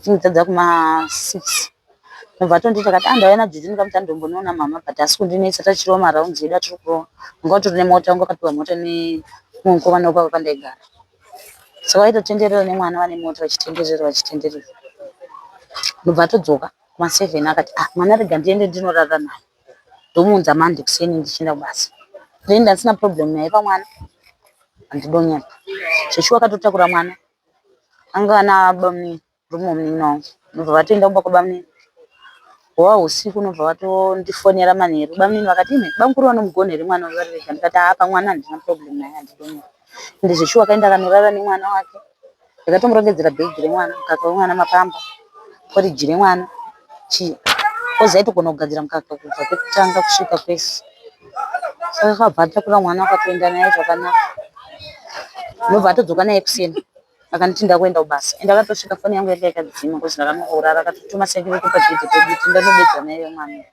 dzadza kuma 6 ndobva atonditi akati ah ndauya naJuju ndikamuti andombonoona mama but asi kundinetsa tachirova marounds edu atiri kurova wanga utori nemota wanga wakapiwa mota nemumwe mukomana wepapa pandaigara saka vaitotenderera nemwana vane mota vachitenderera vachitenderera ndobva atodzoka kuma 7 akati ah mwana rega ndiende ndinorara naye ndomuunza Monday kuseni ndichienda kubasa then ndasina problem naye pamwana handidonyepa zveshuwa akatotakura mwana anga ana bamunini murume wemunin'ina wangu ndobva vatoenda kumba kwabamunini hwava husiku ndobva vatondifonera manheru bamunini vakati ime bamukuru vanomugona here mwana uyu vari vega ndikati haa pamwana handina problem naye handidonyepa ende zveshuwa akaenda akanorara nemwana wake ndakatomurongedzera bhegi remwana mukaka wemwana mapamba poriji remwana chii kozi aitogona kugadzira mukaka kubva pekutanga kusvika kwese saka akabva atakura mwana akatoenda naye zvakanaka ndobva atodzoka naye kuseni akanditi ndakuenda kubasa ende akatosvika foni yangu yanga yakadzima kozi ndakanongorara akatotuma sekuru pagedhe pedu kuti ndanodedza naye mwana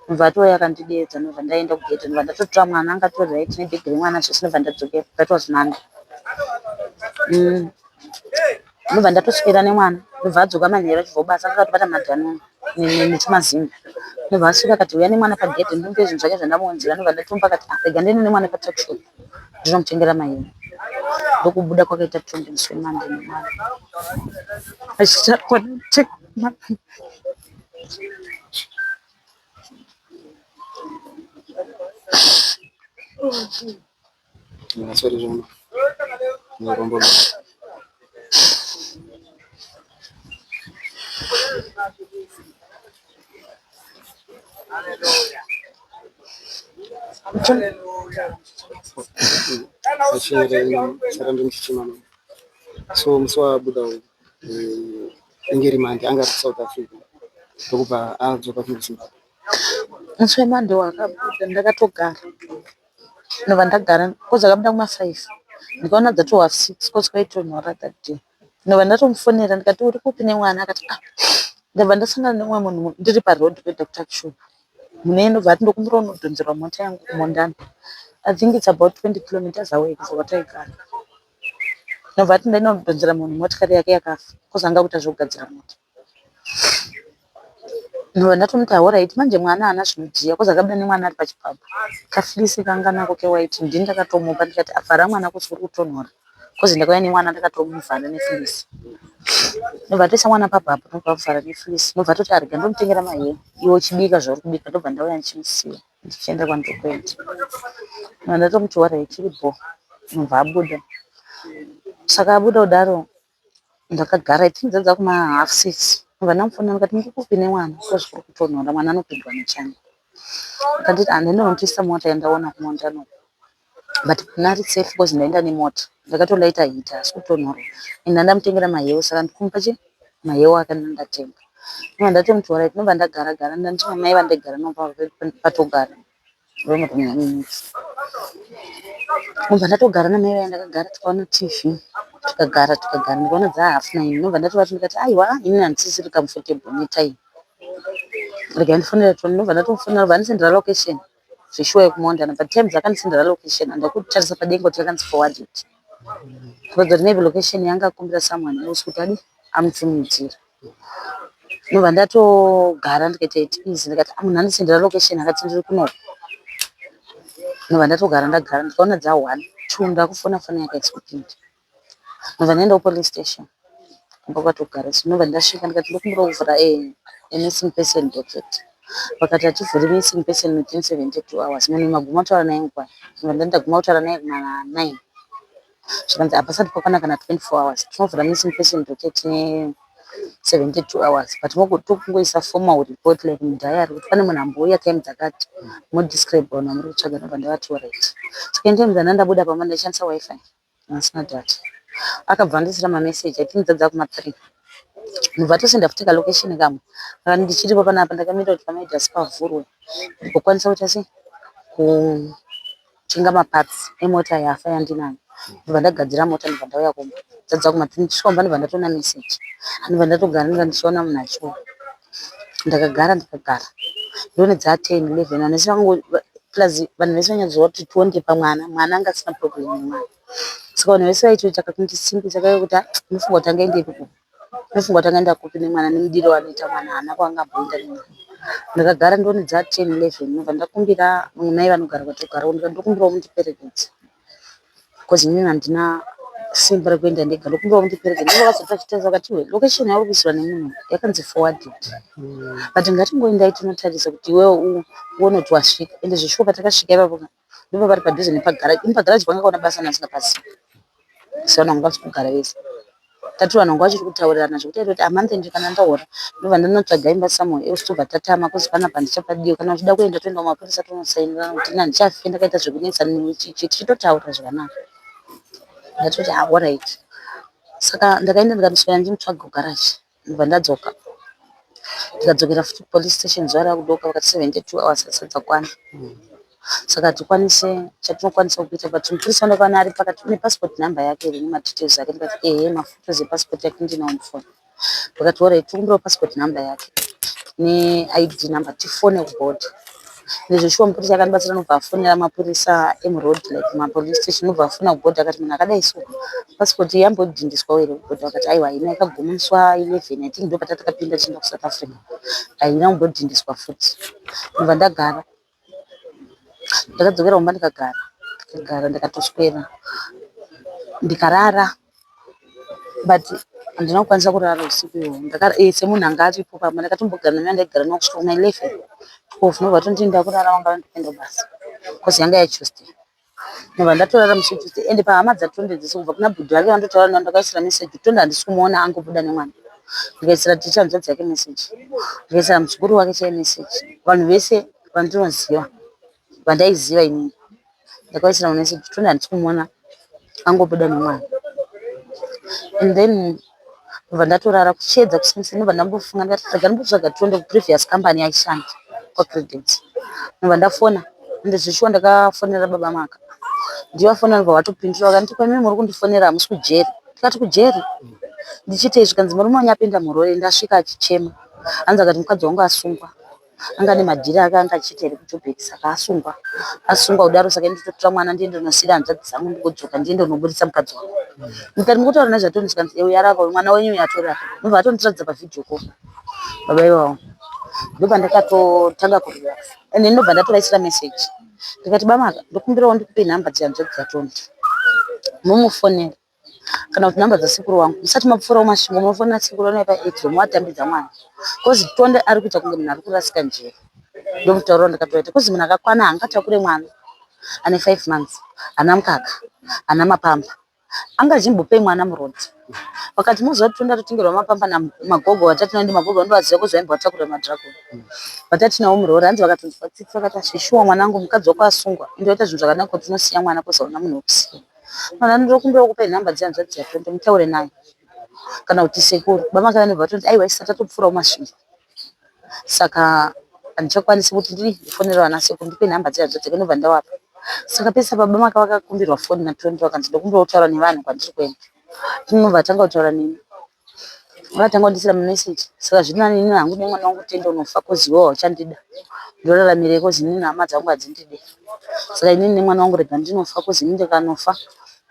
ndobva atouya akandidedza ndobva ndaenda kugedhe ndobva ndatotora mwana anga atori right nebhegi remwana zvese ndobva ndadzokera that was Monday ndobva ndatoswera nemwana ndobva adzoka manheru achibva kubasa anga akatobata madhanoni netumazimba ndobva asvika akati uya nemwana pagedhe ndimupe zvinhu zvake zvandamuunzira ndobva ndatomupa akati ah rega ndiende nemwana patuckshop ndinomutengera mahembe ndokubuda kwakaita Tonde musi weMonday nemwana achichakona So musi waabuda uyu inge iri Monday anga ari kuSouth Africa ndokubva adzoka kuno kuZimbabwe. Musi weMonday wakabuda ndakatogara ndobva ndagara kozi akabuda kuma 5 ndikaona dzatova 6 kozi kwaitonhora that day ndobva ndatomufonera ndikati uri kupi nemwana akati ah ndabva ndasangana nemumwe munhu ndiri paroad kuenda kutuckshop munhu iye ndobva ati ndokumbira unodhonzerwa mota yangu kuMondana I think it's about 20 kilometers away kubva kwataigara ndobva ati ndainodhonzera munhu motikari yake yakafa kozi anga kuita zvekugadzira mota ndobva ndatomuti alright manje mwana haana zvinodziya kozi akabuda nemwana ari pachibhabha kafleece kanga nako kewhite ndini ndakatomupa ndikati avhara mwana kozi uri kutonhora kozi ndakauya nemwana ndakatomuvhara nefleece ndobva atoisa mwana pabhabha ndobva avhara nefleece ndobva atoti arega ndomutengera maheu iwe uchibika zvauri kubika ndobva ndauya ndichimusiya ndichienda kwandiri kuenda ndobva ndatomuti alright iri bho ndobva abuda saka abuda kudaro ndakagara I think dzadza kuma half six ndobva ndamufonera ndikati muri kupi nemwana kozi kuri kutonhora mwana anopindwa nechando akanditi ah ndinonotoisa mota yandaona kuMondana uko but mwana ari safe kozi ndaenda nemota ndakatolaita heater asi kutonhorwa ende ndandamutengera maheu saka ndikumupa chi maheu ake ndandatenga ndobva ndatomuti alright ndobva ndagara gara ndandina mai vandaigara navo patogara ndobva ndatogara namai vaya ndakagara tikaona TV tikagara tikagara ndikaona dzaa half nine ndobva ndatovati ndikati aiwa inini handisisiri comfortable netime regai ndifonere Tony ndobva ndatomufonera ndobva andisendera location zveshuwa yekuMondana but time dzakandisendera location handakutarisa padenga kuti yakanzi forwarded kuratidza kuti maybe location yanga akumbira someone else kuti adi amutumidzire ndobva ndatogara ndikaita it easy ndikati "Ah, munhu andisendera location akati ndiri kunoku ndobva ndatogara ndagara ndikaona dza 1 2 ndakufona foni yake haisi kupinda ndobva ndaenda kupolice station kumba kwatogara so ndobva ndasvika ndikati ndokumbira kuvhura a missing person docket. Vakati hativhuri missing person within 72 hours. Munhu maguma kutaura naye nguva? Ndikati ndaguma kutaura naye kuma 9. Zvikanzi hapasati pakwana kana 24 hours. Tinovhura missing person docket ne 72 hours but tokungoisa formal report like mudiary kuti pane munhu ambouya time dzakati, modescribe vanhu vamuri kutsvaga. Ndobva ndavati alright. Saka in time dzandanga ndabuda pamba ndaishandisa Wi-Fi, ndanga data. Akabva andisira mameseji, I think dzadza kuma 3. Ndobva atosenda futi kalocation kamwe. Akati ndichiripo panapa, ndakamira kuti paMidas pavhurwe ndigokwanisa kuita sei, kutenga maparts emota yafa yandinayo. Ndobva ndagadzira mota, ndobva ndauya kumba. Dzadza kuma 3, ndichisvika kumba ndobva ndatoona meseji. Ndobva ndatogara, ndanga ndichiona munhu achiuya. Ndakagara, ndikagara, ndoone dza 10, 11. Vanhu vese vangu plus vanhu vese vanyatsoziva kuti Tonde pamwana, mwana anga asina problem nemwana. Saka vanhu vese vaitoita kakundisimbisa kaive kuti unofunga kuti angaendepi kupi, unofunga kuti angaenda kupi nemwana, nemudiro waanoita mwana, haana kwaangamboenda nemwana. Ndakagara, ndoone dza 10, 11, ndobva ndakumbira mumwe mai vanogara kwatogara, ndikati ndokumbirawo mundiperekedze because inini handina simba rekuenda ndega, ndokumbirawo mundiperekedze. Ndipo vakazoti vachitarisa vakati iwe, location yauri kuisirwa nemunhu yakanzi forwarded, but ngatingoendai tinotarisa kuti iwewe uone kuti wasvika. Ende zveshuwa patakasvika ipapo ndipo pari padhuze nepagaraji. Ini pagaraji panga kaona basa nasingapazivi, saka vanhu vanga vachiri kugara vese. Tati vanhu vanga vachiri kutaurirana zvekuti aitoti amonth kana ndahora ndobva ndanotsvaga imba somewhere else, tobva tatama kuzi panapa handichapadiwa. Kana uchida kuenda, toenda kumapurisa tonosainirana kuti ini handichafi ndakaita zvekunetsana newe, chichi tichitotaura zvakanaka. Ndatoti alright. Saka ndakaenda ndikanoswera ndichimutsvaga kugaraji, ndobva ndadzoka, ndikadzokera futi kupolice station zuva rakudoka. Vakati 72 hours hadzisati dzakwana, saka hatikwanise chatinokwanisa kuita. But mupurisa wandakaona ari pakati, une passport number yake here nemadetails ake? Ndikati ehe, mafotos epassport yake ndinawo mufoni. Vakati alright, tokumbirawo passport number yake neID number tifone kubhodha. Nezveshuwa mupurisa akandibatsira, anobva afonera mapurisa emuroad, like mapolice station, anobva afona kubhodha akati munhu akadai so, passport yambodhindiswawo here kubhodha? Vakati aiwa, haina, yakagumiswa 11, I think ndo patatakapinda tichienda kuSouth Africa, haina kumbodhindiswa futi. Ndobva ndagara, ndakadzokera kumba, ndikagara, ndikagara, ndikatoswera, ndikarara, but handina kukwanisa kurara usiku ihwohwo semunhu anga aripo pamba. Ndakatombogara namai vandaigara navo kusvika kuma 11, 12, ndobva vatonditi ndakurara, vanga vandipinda kubasa because yanga yaTuesday. Ndobva ndatorara musi weTuesday. Ende pahama dzaTonde dzese, kubva kuna bhudhi vake vandotaura navo, ndakaisira meseji, Tonde handisi kumuona, angobuda nemwana. Ndikaisira ticha hanzvadzi yake meseji, ndikaisira muzukuru wake chaiye meseji, vanhu vese vandinoziva, vandaiziva inini, ndakaisira mameseji, Tonde handisi kumuona, angobuda nemwana. And then ndobva ndatorara kuchiedza kuseni. Ndobva ndambofunga, ndikati rega ndimbotsvaga Tonde kuprevious company yaishanda kwaCredit. Ndobva ndafona, ende zveshuwa ndakafonera baba Maka. Ndivafonera, ndobva vatopindura, vakanditi kwamimi muri kundifonera, hamusi kujeri? Ndikati kujeri ndichiitei? Zvikanzi murume wanyu apinda murori, ndasvika achichema, hanzi akati mukadzi wangu asungwa, anga ane madhiri ake anga achiita here kuJoburg, saka asungwa, asungwa kudaro, saka nditotora mwana ndiende ndosiyira hanzvadzi dzangu, ndigodzoka ndiende kunoburitsa mukadzi wangu. Ndikati mukutaura nezvaToni? Zvikanzi ewe yarava mwana wenyu uyu atori apa. Ndobva vatondiratidza pavideo call baba ivavo. Ndobva ndakatotanga kurelaxa, ende ndobva ndatovaisira message, ndikati bamaka, ndokumbirawo ndikupe nhamba dzehanzvadzi dzaToni mumufonera, kana kuti nhamba dzasekuru wangu. Musati mapfuurawo Masvingo, munofonera sekuru vanouya paexo, movatambidza mwana, because Tonde ari kuita kunge munhu ari kurasika njere. Ndomutaurira ndakatoita, because munhu akakwana haangatakure mwana ane 5 months, hana mukaka, hana mapamba, anga achimbopei mwana muroad? Vakati muzuva kuti Tonde atotengerwa mapamba namagogo vatati ndi magogo vandovaziva kuzi vaimbo vatakura madragon vatati nawo muroora. Hanzi vakatonzwa tsitsi, vakati zveshuwa mwanangu, mukadzi wako asungwa, indoita zvinhu zvakanaka kuti unosiya mwana kuzoona munhu wekusiya mwana. Ndokumbira kupai nhamba dzehanzvadzi dzaTonde mutaure naye, kana kuti sekuru. Baba vanobva vatoti aiwa, isati tatopfuurawo Masvingo, saka handichakwanisi kuti ndii ndifonere vana sekuru, ndipe nhamba dzehanzvadzi dzake. Ndobva ndavapa. Saka pese baba Maka vakakumbirwa foni naTonde, vakanzi ndokumbira kutaura nevanhu kwandiri kuenda. Tinobva tanga kutaura neni, vakatanga kundisira mameseji, saka zviri nani inini hangu nemwana wangu Tende unofa, cause iwewe hauchandida, ndoraramirei? Cause inini hama dzangu hadzindide, saka inini nemwana wangu rega ndinofa, cause inini ndikanofa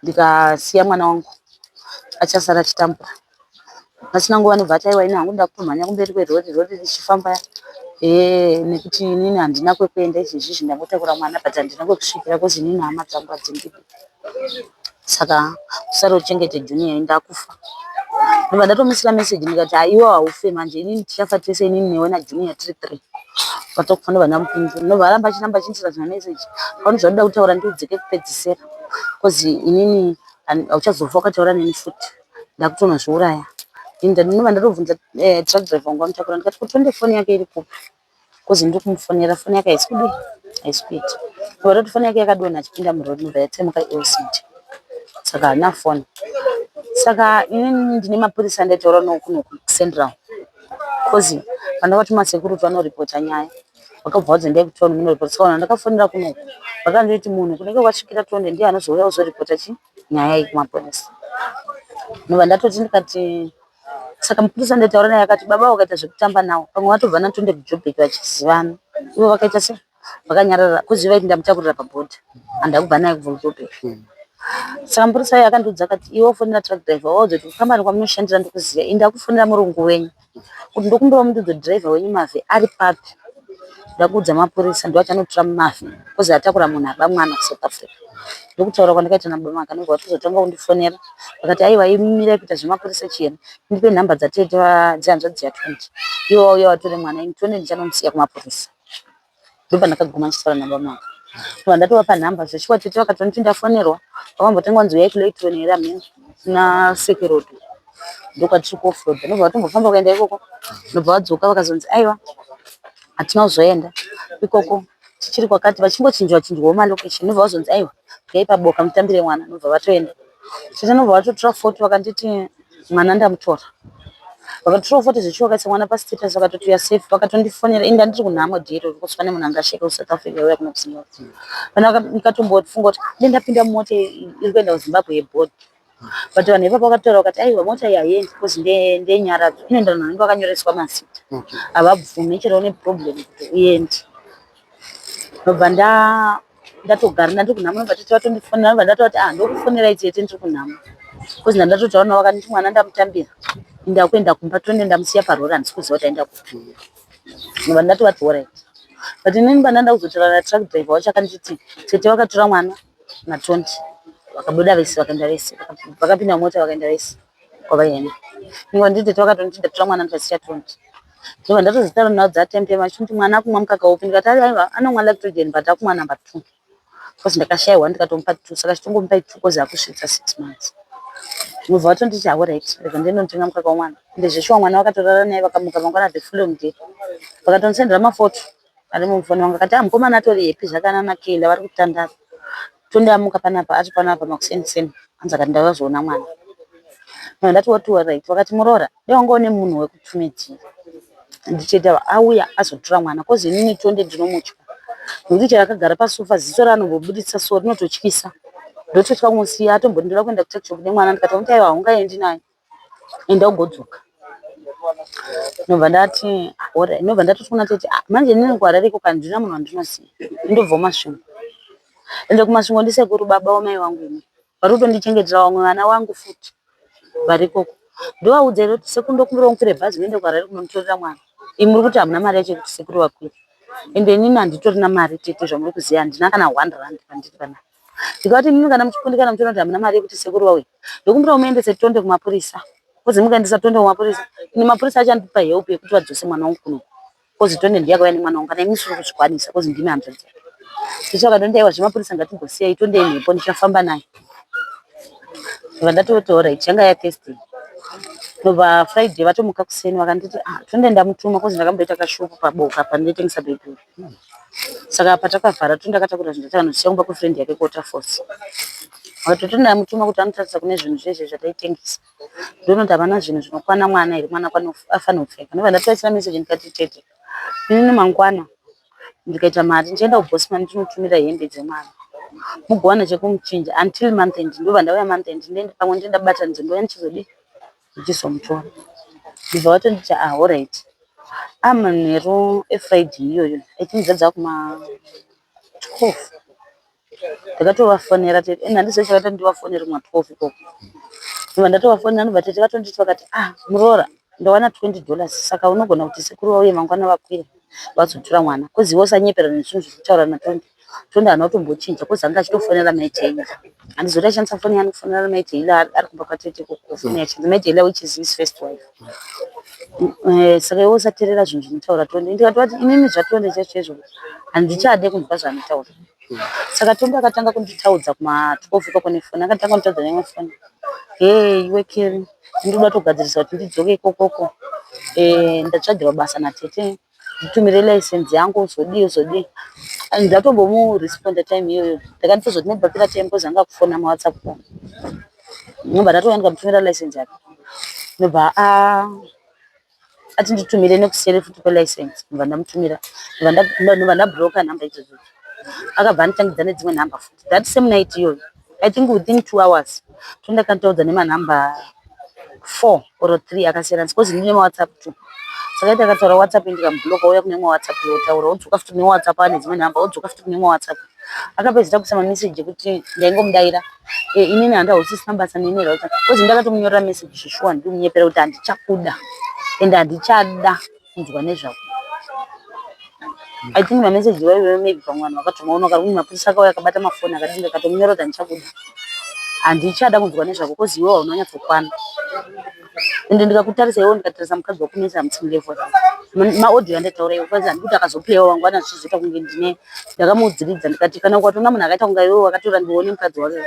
ndikasiya mwana wangu achasara achitambura. Pasina nguva anobva ati aiwa, ini hangu ndakutomhanya kumberi kwerori, rori richifamba, nekuti inini handina kwekuenda izvezvizvi, ndangotakura mwana but handina kwekusvikira, cause inini hama dzangu hadzindidi, saka usare uchengete Junior, ndakufa. Ndobva ndatomusira meseji, ndikati haiwa, haufe manje, inini tichafa tese, inini newe naJunior tiri three. Vakatokufa ndobva ndamupindura ndobva aramba achiramba achiisira zvimameseji pane zvaunoda kutaura ndiudze kekupedzisira coz inini hauchazofa wakataura neni futi ndakutonozviuraya. Ndinobva ndatobvunza truck driver wangu wamutakura ndikati ko Tonde foni yake iri kupi coz ndiri kumufonera foni yake haisi kudii haisi kuita. Ndobva tati foni yake yakadonha achipinda muroad ndobva yatsemuka LCD saka haana foni. Saka inini ndine mapurisa andaitaura nawo kuno kucentral coz pandakatuma sekuru kuti vanoripota nyaya vakabva vanzi endai kutown munoripota saka vanhu vandakafonera kunoku vakanditi munhu kunenge kwasvikira Tonde ndiye anozouya kuzoripota chii nyaya iyi kumapurisa. Ndobva ndatoti ndikati saka mupurisa wandaitaura naye akati baba vakaita zvekutamba nawo pamwe vatobva naTonde kuJoburg vachizivana ivo vakaita sei vakanyarara coz vaiti ndamutakurira pabhodha handakubva naye kubva kuJoburg. Saka mupurisa uya akandiudza akati iwe fonera truck driver waudze kuti kukambani kwamunoshandira ndikuziva ini ndakufonera murungu wenyu kuti ndokumbirawo mundiudze driver wenyu Mavhi ari papi ndakuudza mapurisa ndiwo achanotora Mavhi coz atakura munhu aba mwana kuSouth Africa. Ndokutaura kwandakaita nababa Maka ndobva vatozotanga kundifonera vakati aiwa imi mirai kuita zvemapurisa chiyeni ndipe nhamba dzatete dzehanzvadzi yaTonde ivo vauya vatore mwana ini Tonde ndichanomusiya kumapurisa. Ndopandakaguma ndichitaura nababa Maka ndobva ndatovapa nhamba zveshuwa tete vakatonditi ndafonerwa vakambotanga vanzi uyai kuLayton here hameno kuna Seke Road ndokwatiri kuoffroad ndobva vatombofamba kuenda ikoko ndobva vadzoka vakazonzi aiwa hatina kuzoenda ikoko tichiri kwakati vachingochinjwa chinjwawo malocation ndobva vazonzi aiwa uyai paboka mutambire mwana ndobva vatoenda tete ndobva vatotora foto vakanditi mwana ndamutora vakatora foto zvechiwo vakaisa mwana pastatus vakatoti uya safe vakatondifonera ini ndandiri kunhamo dhiro kuswa nemunhu anga asheka kuSouth Africa uya kuno kuZimbabwe pana ndikatombofunga kuti dai ndapinda mumota iri kuenda kuZimbabwe yebhodhi but vanhu ipapa vakataura vakati aiwa mota iyi haiendi because ndeyenyaradzo inoenda vanhu vanenge vakanyoreswa mazita havabvumi chero une problem kuti uende ndobva ndatogara ndandiri kunhamo ndobva tete vatondifonera ndobva ndatovati ah ndokufonerai tete ndiri kunhamo because ndandatotaura navo vakanditi mwana ndamutambira ndakuenda kumba tonde ndamusiya parori handisi kuziva kuti aenda kupi ndobva ndatovati alright but inini pandanda kuzotaura natruck driver wacho akanditi tete vakatora mwana naTonde vakabuda vese vakaenda vese vakapinda mumota vakaenda vese kwavaienda inga nditi tete vakatonditi ndatora mwana ndikasiya Tonde ndobva ndatozotaura navo dzatime time vachiti mwana akumwa mukaka upi ndikati aiwa anomwa lactogen but akumwa number 2 because ndakashayiwa ndikatomupa 2 saka chitongomupai 2 cause akusvitsa 6 months ndobva vatonditi alright rega ndinotenga mukaka womwana ende zveshuwa mwana vakatorara naye vakamuka mangwana the following day vakatondisendera mafoto ari mufoni wangu akati ah mukomana atori happy zvakanana Keila vari kutandara Tonde amuka panapa ari panapa makuseni seni hanzi akati ndakazoona mwana ndobva ndati wati alright vakati muroora dai wanga une munhu wekutumidzira ndichiti auya azotora mwana cause inini Tonde ndinomutya nekuti chero akagara pasofa ziso raanombobuditsa so rinototyisa ndototya kumusiya atomboti ndoda kuenda kutuckshop nemwana ndikati kuti aiwa haungaendi naye enda ugodzoka ndobva ndati alright ndobva ndatoti kuna tete ah manje inini kuHarare ikoko handina munhu wandinoziva ndobva kuMasvingo ende kuMasvingo ndisekuru baba wamai vangu ini vari kutondichengetera vamwe vana vangu futi vari ikoko ndovaudza here kuti sekuru ndokumbirawo mukwire bhazi muende kuHarare kunonditorera mwana imi muri kuti hamuna mari yacho yekuti sekuru vakwire ende inini handitorina mari tete zvamuri kuziva handina kana 1 rand pandiri panapa ndikavati inini kana muchikundikana muchiona kuti hamuna mari yekuti sekuru vauye ndokumbirawo muendese Tonde kumapurisa cause mukaendesa Tonde kumapurisa ini mapurisa achandipa help yekuti vadzose mwana wangu kuno cause Tonde ndiye akauya nemwana wangu kana imi musiri kuzvikwanisa cause ndimi hanzvadzi yake tete vakati aiwa zvemapurisa ngatimbosiyai Tonde imhepo ndichafamba naye ndobva ndatoti alright yanga yaThursday ndobva Friday vatomuka kuseni vakanditi ah Tonde ndamutuma cause ndakamboita kashopu paboka pandaitengesa baby saka patakavhara Tonde akatakura zvinhu takanosiya kumba kwefriend yake kuWaterfalls vakati Tonde ndamutuma kuti anotarisa kune zvinhu zvezve zvataitengesa ndonoti havana zvinhu zvinokwana mwana here mwana afanira kupfeka ndobva ndatovaisira message ndikati tete inini mangwana ndikaita mari ndichaenda kuBosman ndinotumira hembe dzemwana mugowana chekumuchinja until month end ndobva ndauya month end pamwe ndenge ndabatanidza ndouya ndichizodii ndichizomutora ndobva vatonditi ah alright amanheru eFriday iyoyo I think dzadza kuma 12 ndakatovafonera tete ende handizivi chakaita kuti ndivafonere kuma 12 ikoko ndobva ndatovafonera ndobva tete vatonditi vakati ah muroora ndawana 20 dollars saka unogona kuti sekuru vauye mangwana vakwire vazotora mwana cause iwe usanyepera nezvinhu zviri kutaura naTonde Tonde haana kutombochinja coz anga achitofonera mai Taylor. Handizivi kuti aishandisa foni yaani kufonera mai Taylor ari kumba kwatete ikoko foni yachinja. Mai Taylor which is his first wife. Saka iwe usaterera zvinhu zvinotaura Tonde. Ndikatoti inini zvaTonde chaizvo chaizvo handichade kunzwa zvaanotaura. Saka Tonde akatanga kunditaudza kuma 12 ikoko nefoni. Akatanga kunditaudza neimwe foni. Hey iwe Kerry, ndinoda kutogadzirisa kuti ndidzoke ikokoko. Ndatsvagirwa basa natete. Nditumire license yangu uzodii uzodii. Ndatombomuresponda time iyoyo. Ndakatozoti maybe papera time because anga akufona mawhatsapp call. Ndobva ndatouya ndikamutumira license yake. Ndobva ati nditumire nekuseri futi kwelicense. Ndobva ndamutumira. Ndobva ndabhuroka nhamba idzodzo. Akabva anditangidza nedzimwe nhamba futi. That same night iyoyo. I think within 2 hours. Tonde akanditaudza nemanhamba 4 or 3 akasiyana because ndine mawhatsapp 2. Saka iti akataura whatsapp ndikamubhuloka ouya kune imwe whatsapp yotaura odzoka futi kune whatsapp ane dzimwe nhamba odzoka futi kune imwe whatsapp. Akapedzisira kuisa mameseji ekuti ndaingomudaira inini handausisina basa neni rauta because ndakatomunyorera message zvishuwa ndimunyepera kuti handichakuda ende handichada kunzwa nezvako. I think mameseji iwayo maybe pamwe vanhu vakatomaona kana kuti mapurisa akauya akabata mafoni akadini akatomunyora kuti handichakuda handichada kunzwa nezvako cause iwewe hauna kunyatsokwana. Ende ndikakutarisa iwewe ndikatarisa mukadzi wako mese hamusi mulevel. Maaudio andataura iwo kwanzi handikuti akazoplayiwa mangwana zvichizoita kunge ndine ndakamuudziridza ndikati kana ukatoona munhu akaita kunga iwewe wakatorambiwa nemukadzi wake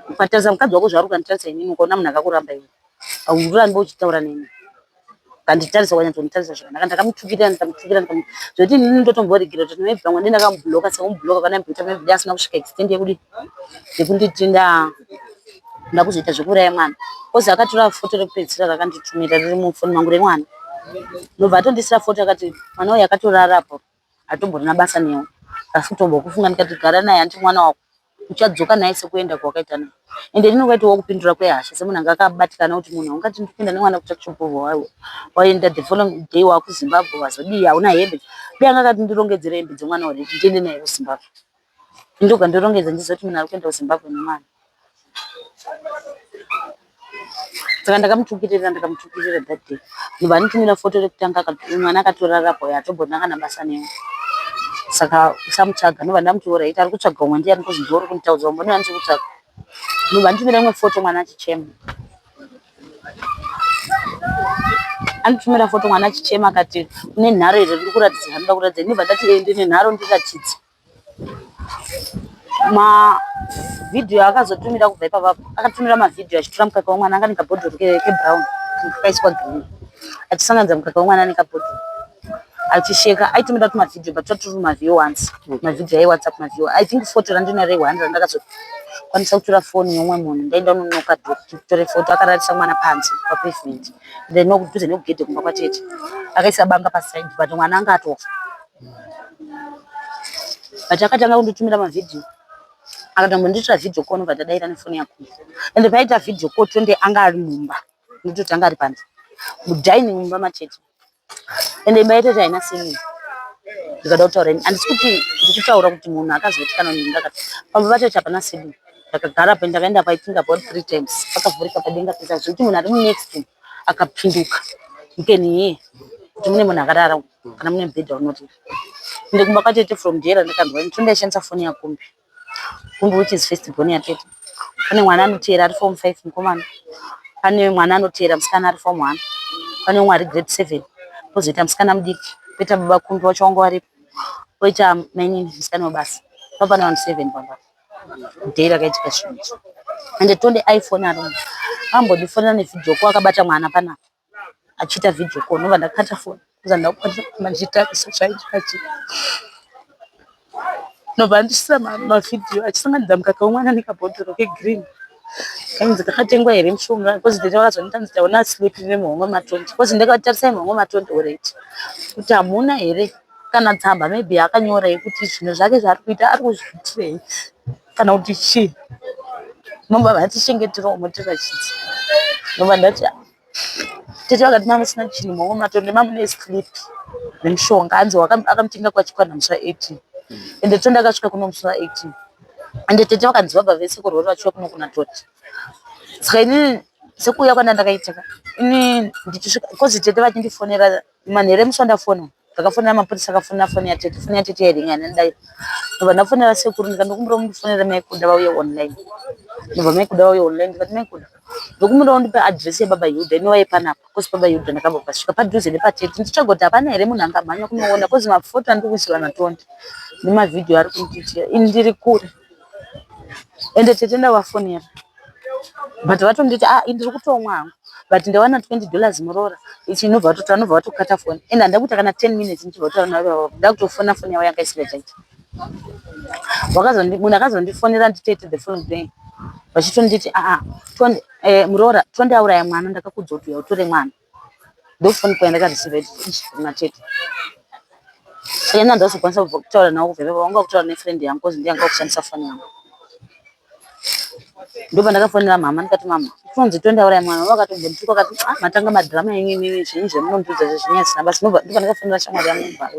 ukatarisa mukadzi wako zvaari ukanditarisa inini ukaona munhu akakuramba iwe haurambi uchitaura neni. Ukanditarisa ukanyatsonditarisa zvakanaka ndakamutukirira ndikamutukira zvekuti inini ndotomboregera kuti maybe pamwe ndini ndakamubhuloka sekumubhuloka kwandamboita maybe dai asina kusvika extent yekudii yekunditi ndakuzoita zvekuuraya mwana cause akatora foto rekupedzisira rakanditumira riri mufoni mangu remwana ndobva atondisira foto akati mwana uyu akatorara apo hatomborina basa newe asi kutombokufunga ndikati gara naye hanti mwana wako uchadzoka naye sekuenda kwawakaita naye ende ini ukaitawo kupindura kwehasha semunhu anga akabatikana kuti munhu haungati ndikuenda nemwana kutuckshop waenda the following day wakuZimbabwe wazodii hauna hembe dai anga akati ndirongedzere hembe dzemwana already ndiende naye kuZimbabwe ndoga ndorongedza ndiziva kuti munhu ari kuenda kuZimbabwe nemwana. Saka ndakamutukirira ndikamutukirira that day. Ndobva anditumira foto rekutanga mwana akatorara apo hatomborina kana basa newe. Saka usamutsvaga ndobva ndamuti alright ari kutsvaga umwe ndiani cause ndiwe uri kunditaudza umwe ndiye andiri kutsvaga. Ndobva anditumira imwe foto mwana achichema. Anditumira foto mwana achichema akati une nharo here ndikuratidza zvandinoda kuratidza. Ndobva ndati ee ndine nharo ndiratidze. Mavhidhiyo aakazotumira kubva ipapo akatumira mavhidhiyo achitora mukaka wemwana anga nekabhodhoro kebhurauni kakaiswa girini achisanganisa mukaka wemwana nekabhodhoro achisheka aitumira tumavhidhiyo but twaturi tumaview once mavhidhiyo aiwhatsapp maview I think foto randinaro re1 randakazokwanisa kutora foni yeumwe munhu ndaenda kunonoka door kuti nditore foto akararisa mwana panze papavement then kudhuze nekugedhe kumba kwatete akaisa banga paside but mwana anga atofa. But akatanga kunditumira mavhidhiyo akatombondiitira vhidhiyo call ndobva ndadaira nefoni yako ende paaita vhidhiyo call Tonde anga ari mumba ndototi anga ari panze mudining mumba matete ende imba yatete haina ceiling ndikada kutaura ini handisi kuti ndikutaura kuti munhu akazoti kana munhu ndakati pamba patete hapana ceiling ndakagara pa ndakaenda pa I think about 3 times pakavhurika padenga pese zvekuti munhu ari munext akapinduka you can hear kuti mune munhu akarara kana mune mubhedha unoti ende kumba kwatete from there ndakanzwa ini ndaishandisa foni yaKumbi Kumbi which is first born yatete pane mwana anoteera ari form 5 mukomana pane mwana anoteera musikana ari form 1 pane umwe ari grade 7 pozoita musikana mudiki poita baba Kumbi wacho wanga varipo poita mainini musikana webasa papane vanhu 7 pamba day rakaitika zvinhu izvi ende Tonde iphone arimo ambondifonera nevhidhiyo ko akabata mwana panapa achiita vhidhiyo call ndobva ndakata foni because handina kukwanisa kuramba ndichitarisa zvaiitika chii ndobva andisira mavhidhiyo achisanganidza mukaka wemwana nekabhodhoro kegirini kainzi kakatengwa here mushonga because tete vakazondiita nzi taona slip nemuhomwe maTonde because ndakatarisai muhomwe maTonde already kuti hamuna here kana tsamba maybe yaakanyora yekuti zvinhu zvake zvaari kuita ari kuzviitirei kana kuti chii mobva vatichengeterawo motiratidza ndobva ndati tete vakati mamusina chinhu muhomwe maTonde mamune slip nemushonga hanzi akamutenga kwachikwana musi wa18 ende Tonde akasvika kuno musi wa18 ende tete vakanzi vabva vese kurwara vachiuya kuno kuna Tonde saka inini sekuuya kwandandakaita ini ndichisvika cause tete vachindifonera manheru emusi wandafona. Ndakafonera mapurisa akafonera foni yatete, foni yatete yairinga handina kudaira. Ndobva ndafonera sekuru ndikati ndokumbirawo mundifonere mai Kuda vauye online. Ndobva mai Kuda vauya online ndikati mai Kuda ndokumbirawo undipe address yababa Hilda inova yepanapa cause baba Hilda ndakabva pasvika padhuze nepatete ndichitsvaga kuti hapana here munhu angamhanya kunoona cause mafoto andiri kuisirwa naTonde nemavhidhiyo ari kundiitira ini ndiri kure. Ende tete ndavafonera but vatonditi ah ndiri kutomwa hangu but ndawana 20 dollars muroora ichi inobva vatoti vanobva vatokata foni ende handina kuita kana 10 minutes ndichibva kutaura navo ndakutofona foni yavo yanga isingachaiti. Munhu akazondifonera nditete the following day vachitonditi aa eh, muroora Tonde auraya mwana ndakakudza kuti uya utore mwana. Ndofoni kwa ndakareceiva ichi kuna tete. Saka ini handazokwanisa kutaura navo kubva ipapo vanga kutaura nefriend yangu cause ndiye anga kushandisa foni yangu. Ndobva ndakafonera mama ndikati mama kunonzi Tonde auraya mwana vakatombondituka vakati ah matanga madrama enyu imimi zvinhu zvamunondiudza zvezvinyaya zvisina basa. Ndobva ndakafonera shamwari yangu kubva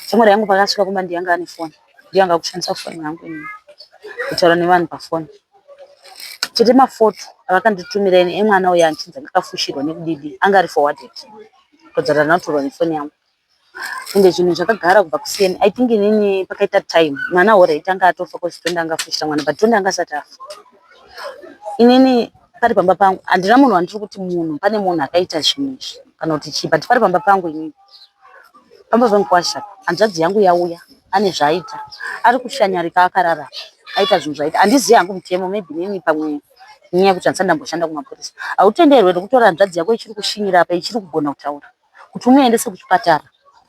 shamwari yangu pakasvika kumba ndiye anga ane foni ndiye anga kushandisa foni yangu inini kutaura nevanhu pafoni. Tete mafoto avakanditumira ini emwana uya anchinzi anga akafushirwa nekudidi anga ari forwarded kuratidza kuti handina kutorwa nefoni yangu. Ende zvinhu zvakagara kubva kuseni I think inini pakaita time mwana already anga atofa cause Tonde anga afushira mwana but Tonde anga asati afa. Inini pari pamba pangu handina munhu wandiri kuti munhu pane munhu akaita zvinhu izvi kana kuti chii but pari pamba pangu inini pamba pemukwasha hanzvadzi yangu yauya ane zvaaita ari kushanyarika akarara aita zvinhu zvaaita handizivi hangu mutemo maybe inini pamwe inyaya yekuti handisati ndamboshanda kumapurisa hautenderwe nekutora hanzvadzi yako ichiri kushinyira apa ichiri kugona kutaura kuti umuendese kuchipatara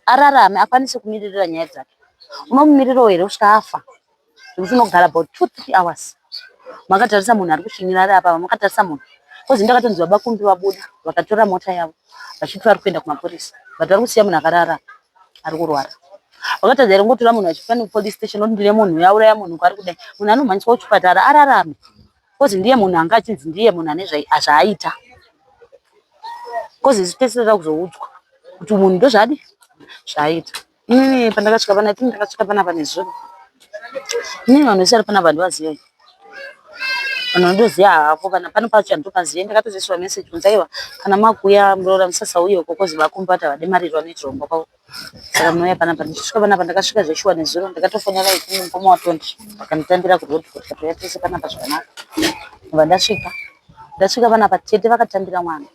ararame akwanise kumiririra nyaya dzake unomumirirawo here kusvika afa zvekuti unogara about 2-3 hours makatarisa munhu ari kushinyira ari apa makatarisa munhu kozi ndakatonzi baba Kumbi vabuda vakatora mota yavo vachiti vari kuenda kumapurisa but vari kusiya munhu akarara ari kurwara vakatadza here kungotora munhu vachipa nekupolice station oti ndine munhu yauraya munhu kwaari kudai munhu anomhanyiswa kuchipatara ararame kozi ndiye munhu anga achinzi ndiye munhu ane zvaaita kozi isu tese toda kuzoudzwa kuti munhu ndozvaadi zvaaita inini pandakasvika pana tini ndakasvika panapa nezuro inini vanhu vese vari panapa handivazive vanhu vandoziva havo kana pano pacho handopazive ndakatozoisirwa message kunzi aiwa kana makuya muroora musasauye uko kozi vakumbata vade mariro anoitirwa kumba kwavo saka munouya panapa ndichisvika panapa ndakasvika zveshuwa nezuro ndakatofonera mukoma waTondi vakanditambira kuroad tikatouya tese panapa zvakanaka ndobva ndasvika ndasvika panapa tete vakatambira mwana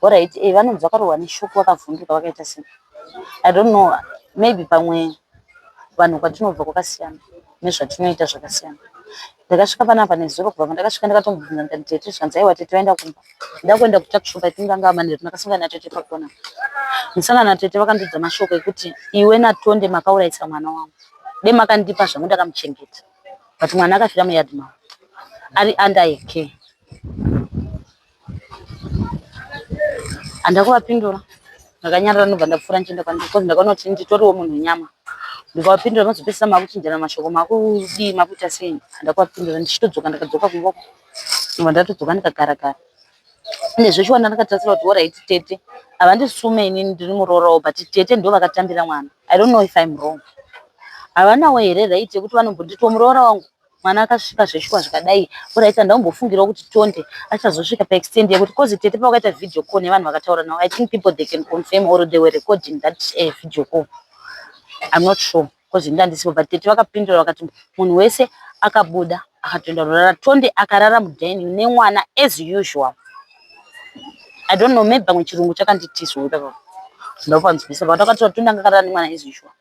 alright eh vanonzi vakarohwa neshock vakavhunduka vakaita sei I don't know maybe pamwe vanhu kwatinobva kwakasiyana nezvatinoita zvakasiyana ndakasvika panapa nezuro kubva pandakasvika ndakatombobvunza ndikati tete zvikanzi aiwa tete vaenda kumba ndakuenda kutuckshop I think anga amanheru ndakasangana natete pakona ndisangana natete vakandiudza mashoko ekuti iwe naTonde makaurayisa mwana wangu dai makandipa zvangu ndakamuchengeta but mwana akafira muyard mavo ari under her care Handina kuvapindura ndakanyarara ndobva ndapfuura ndichienda kwandiri coz ndakaona kuti nditoriwo munhu wenyama. Ndikavapindura mazopedzisira makuchinjana mashoko makudii makuita sei handina kuvapindura ndichitodzoka ndakadzoka kumba uko ndobva ndatodzoka ndikagara gara. Ende zveshuwa ndandakatarisira kuti horaiti tete havandisume inini ndiri muroora but tete ndivo vakatambira mwana I don't know if I'm wrong. Havanawo here right yekuti vanombonditiwo muroora wangu mwana akasvika zveshuwa zvikadai horaiti handambofungirawo kuti Tonde achazosvika paextend yekuti cause tete pavakaita video call nevanhu vakataura navo I think people they can confirm or they were recording that video call I'm not sure cause ini ndandisipo but tete vakapindura vakati munhu wese akabuda akatoenda kunorara Tonde akarara mudining nemwana as usual I don't know maybe pamwe chirungu chakanditizwa ipapo ndopanzwisa but vakati Tonde anga akarara nemwana as usual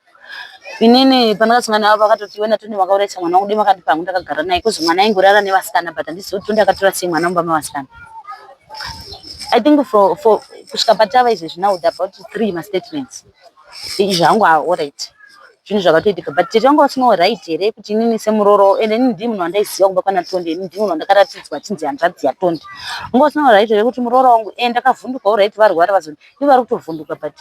inini pandakasangana navo vakatoti iwe naTonde makaurayisa mwana wangu dai makandipa hangu ndakagara naye cause mwana aingorara nevasikana but handizivi kuti Tonde akatora sei mwana mumba mevasikana I think for kusvika patava izvezvi now about 3 mastatements izvi hangu alright zvinhu zvakatoitika but tete vanga vasinawo right here kuti inini semuroora ende inini ndii munhu wandaiziva kumba kwana Tonde inini ndii munhu wandakaratidzwa achinzi hanzvadzi yaTonde vanga vasinawo right here kuti muroora wangu e ndakavhunduka alright varwara vazoni ivo vari kutovhunduka but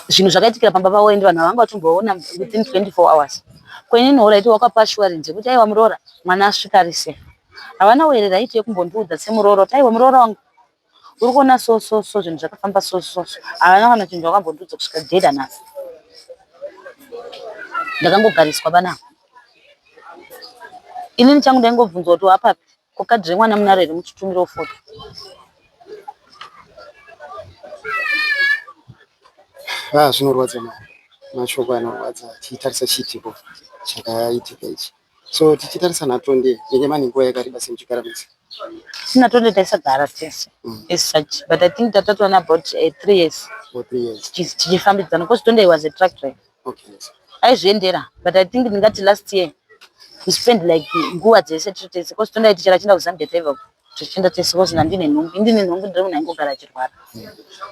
zvinhu zvakaitikira pamba pavo ende vanhu havanga vatomboona within 24 hours ko inini alright wakapa assurance yekuti aiwa muroora mwana asvika ari safe havanawo here right yekumbondiudza semuroora kuti aiwa muroora wangu uri kuona so so so zvinhu zvakafamba so so so havana kana chinhu chakambondiudza kusvika date anhasi ndakangogariswa panapa inini changu ndaingobvunzwa kuti wapapi ko kadhi remwana munaro here muchitumirawo foto Ah, zvinorwadza mani, mashoko anorwadza tichitarisa chiitiko chakaitika ichi. So tichitarisa naTonde, ndenge mane nguva yakareba sei muchigara mese? Tina Tonde taisagara tese as such, but I think tatatoona about 3 years. For 3 years. Tichifambidzana because Tonde was a truck driver. Aizviendera, but I think ndingati last year we spend like nguva dzese tiri tese because Tonde aiti chero achienda kuZambia taibva tichienda tese because ndandine nhumbu, indine nhumbu, ndiri munhu aingogara achirwara.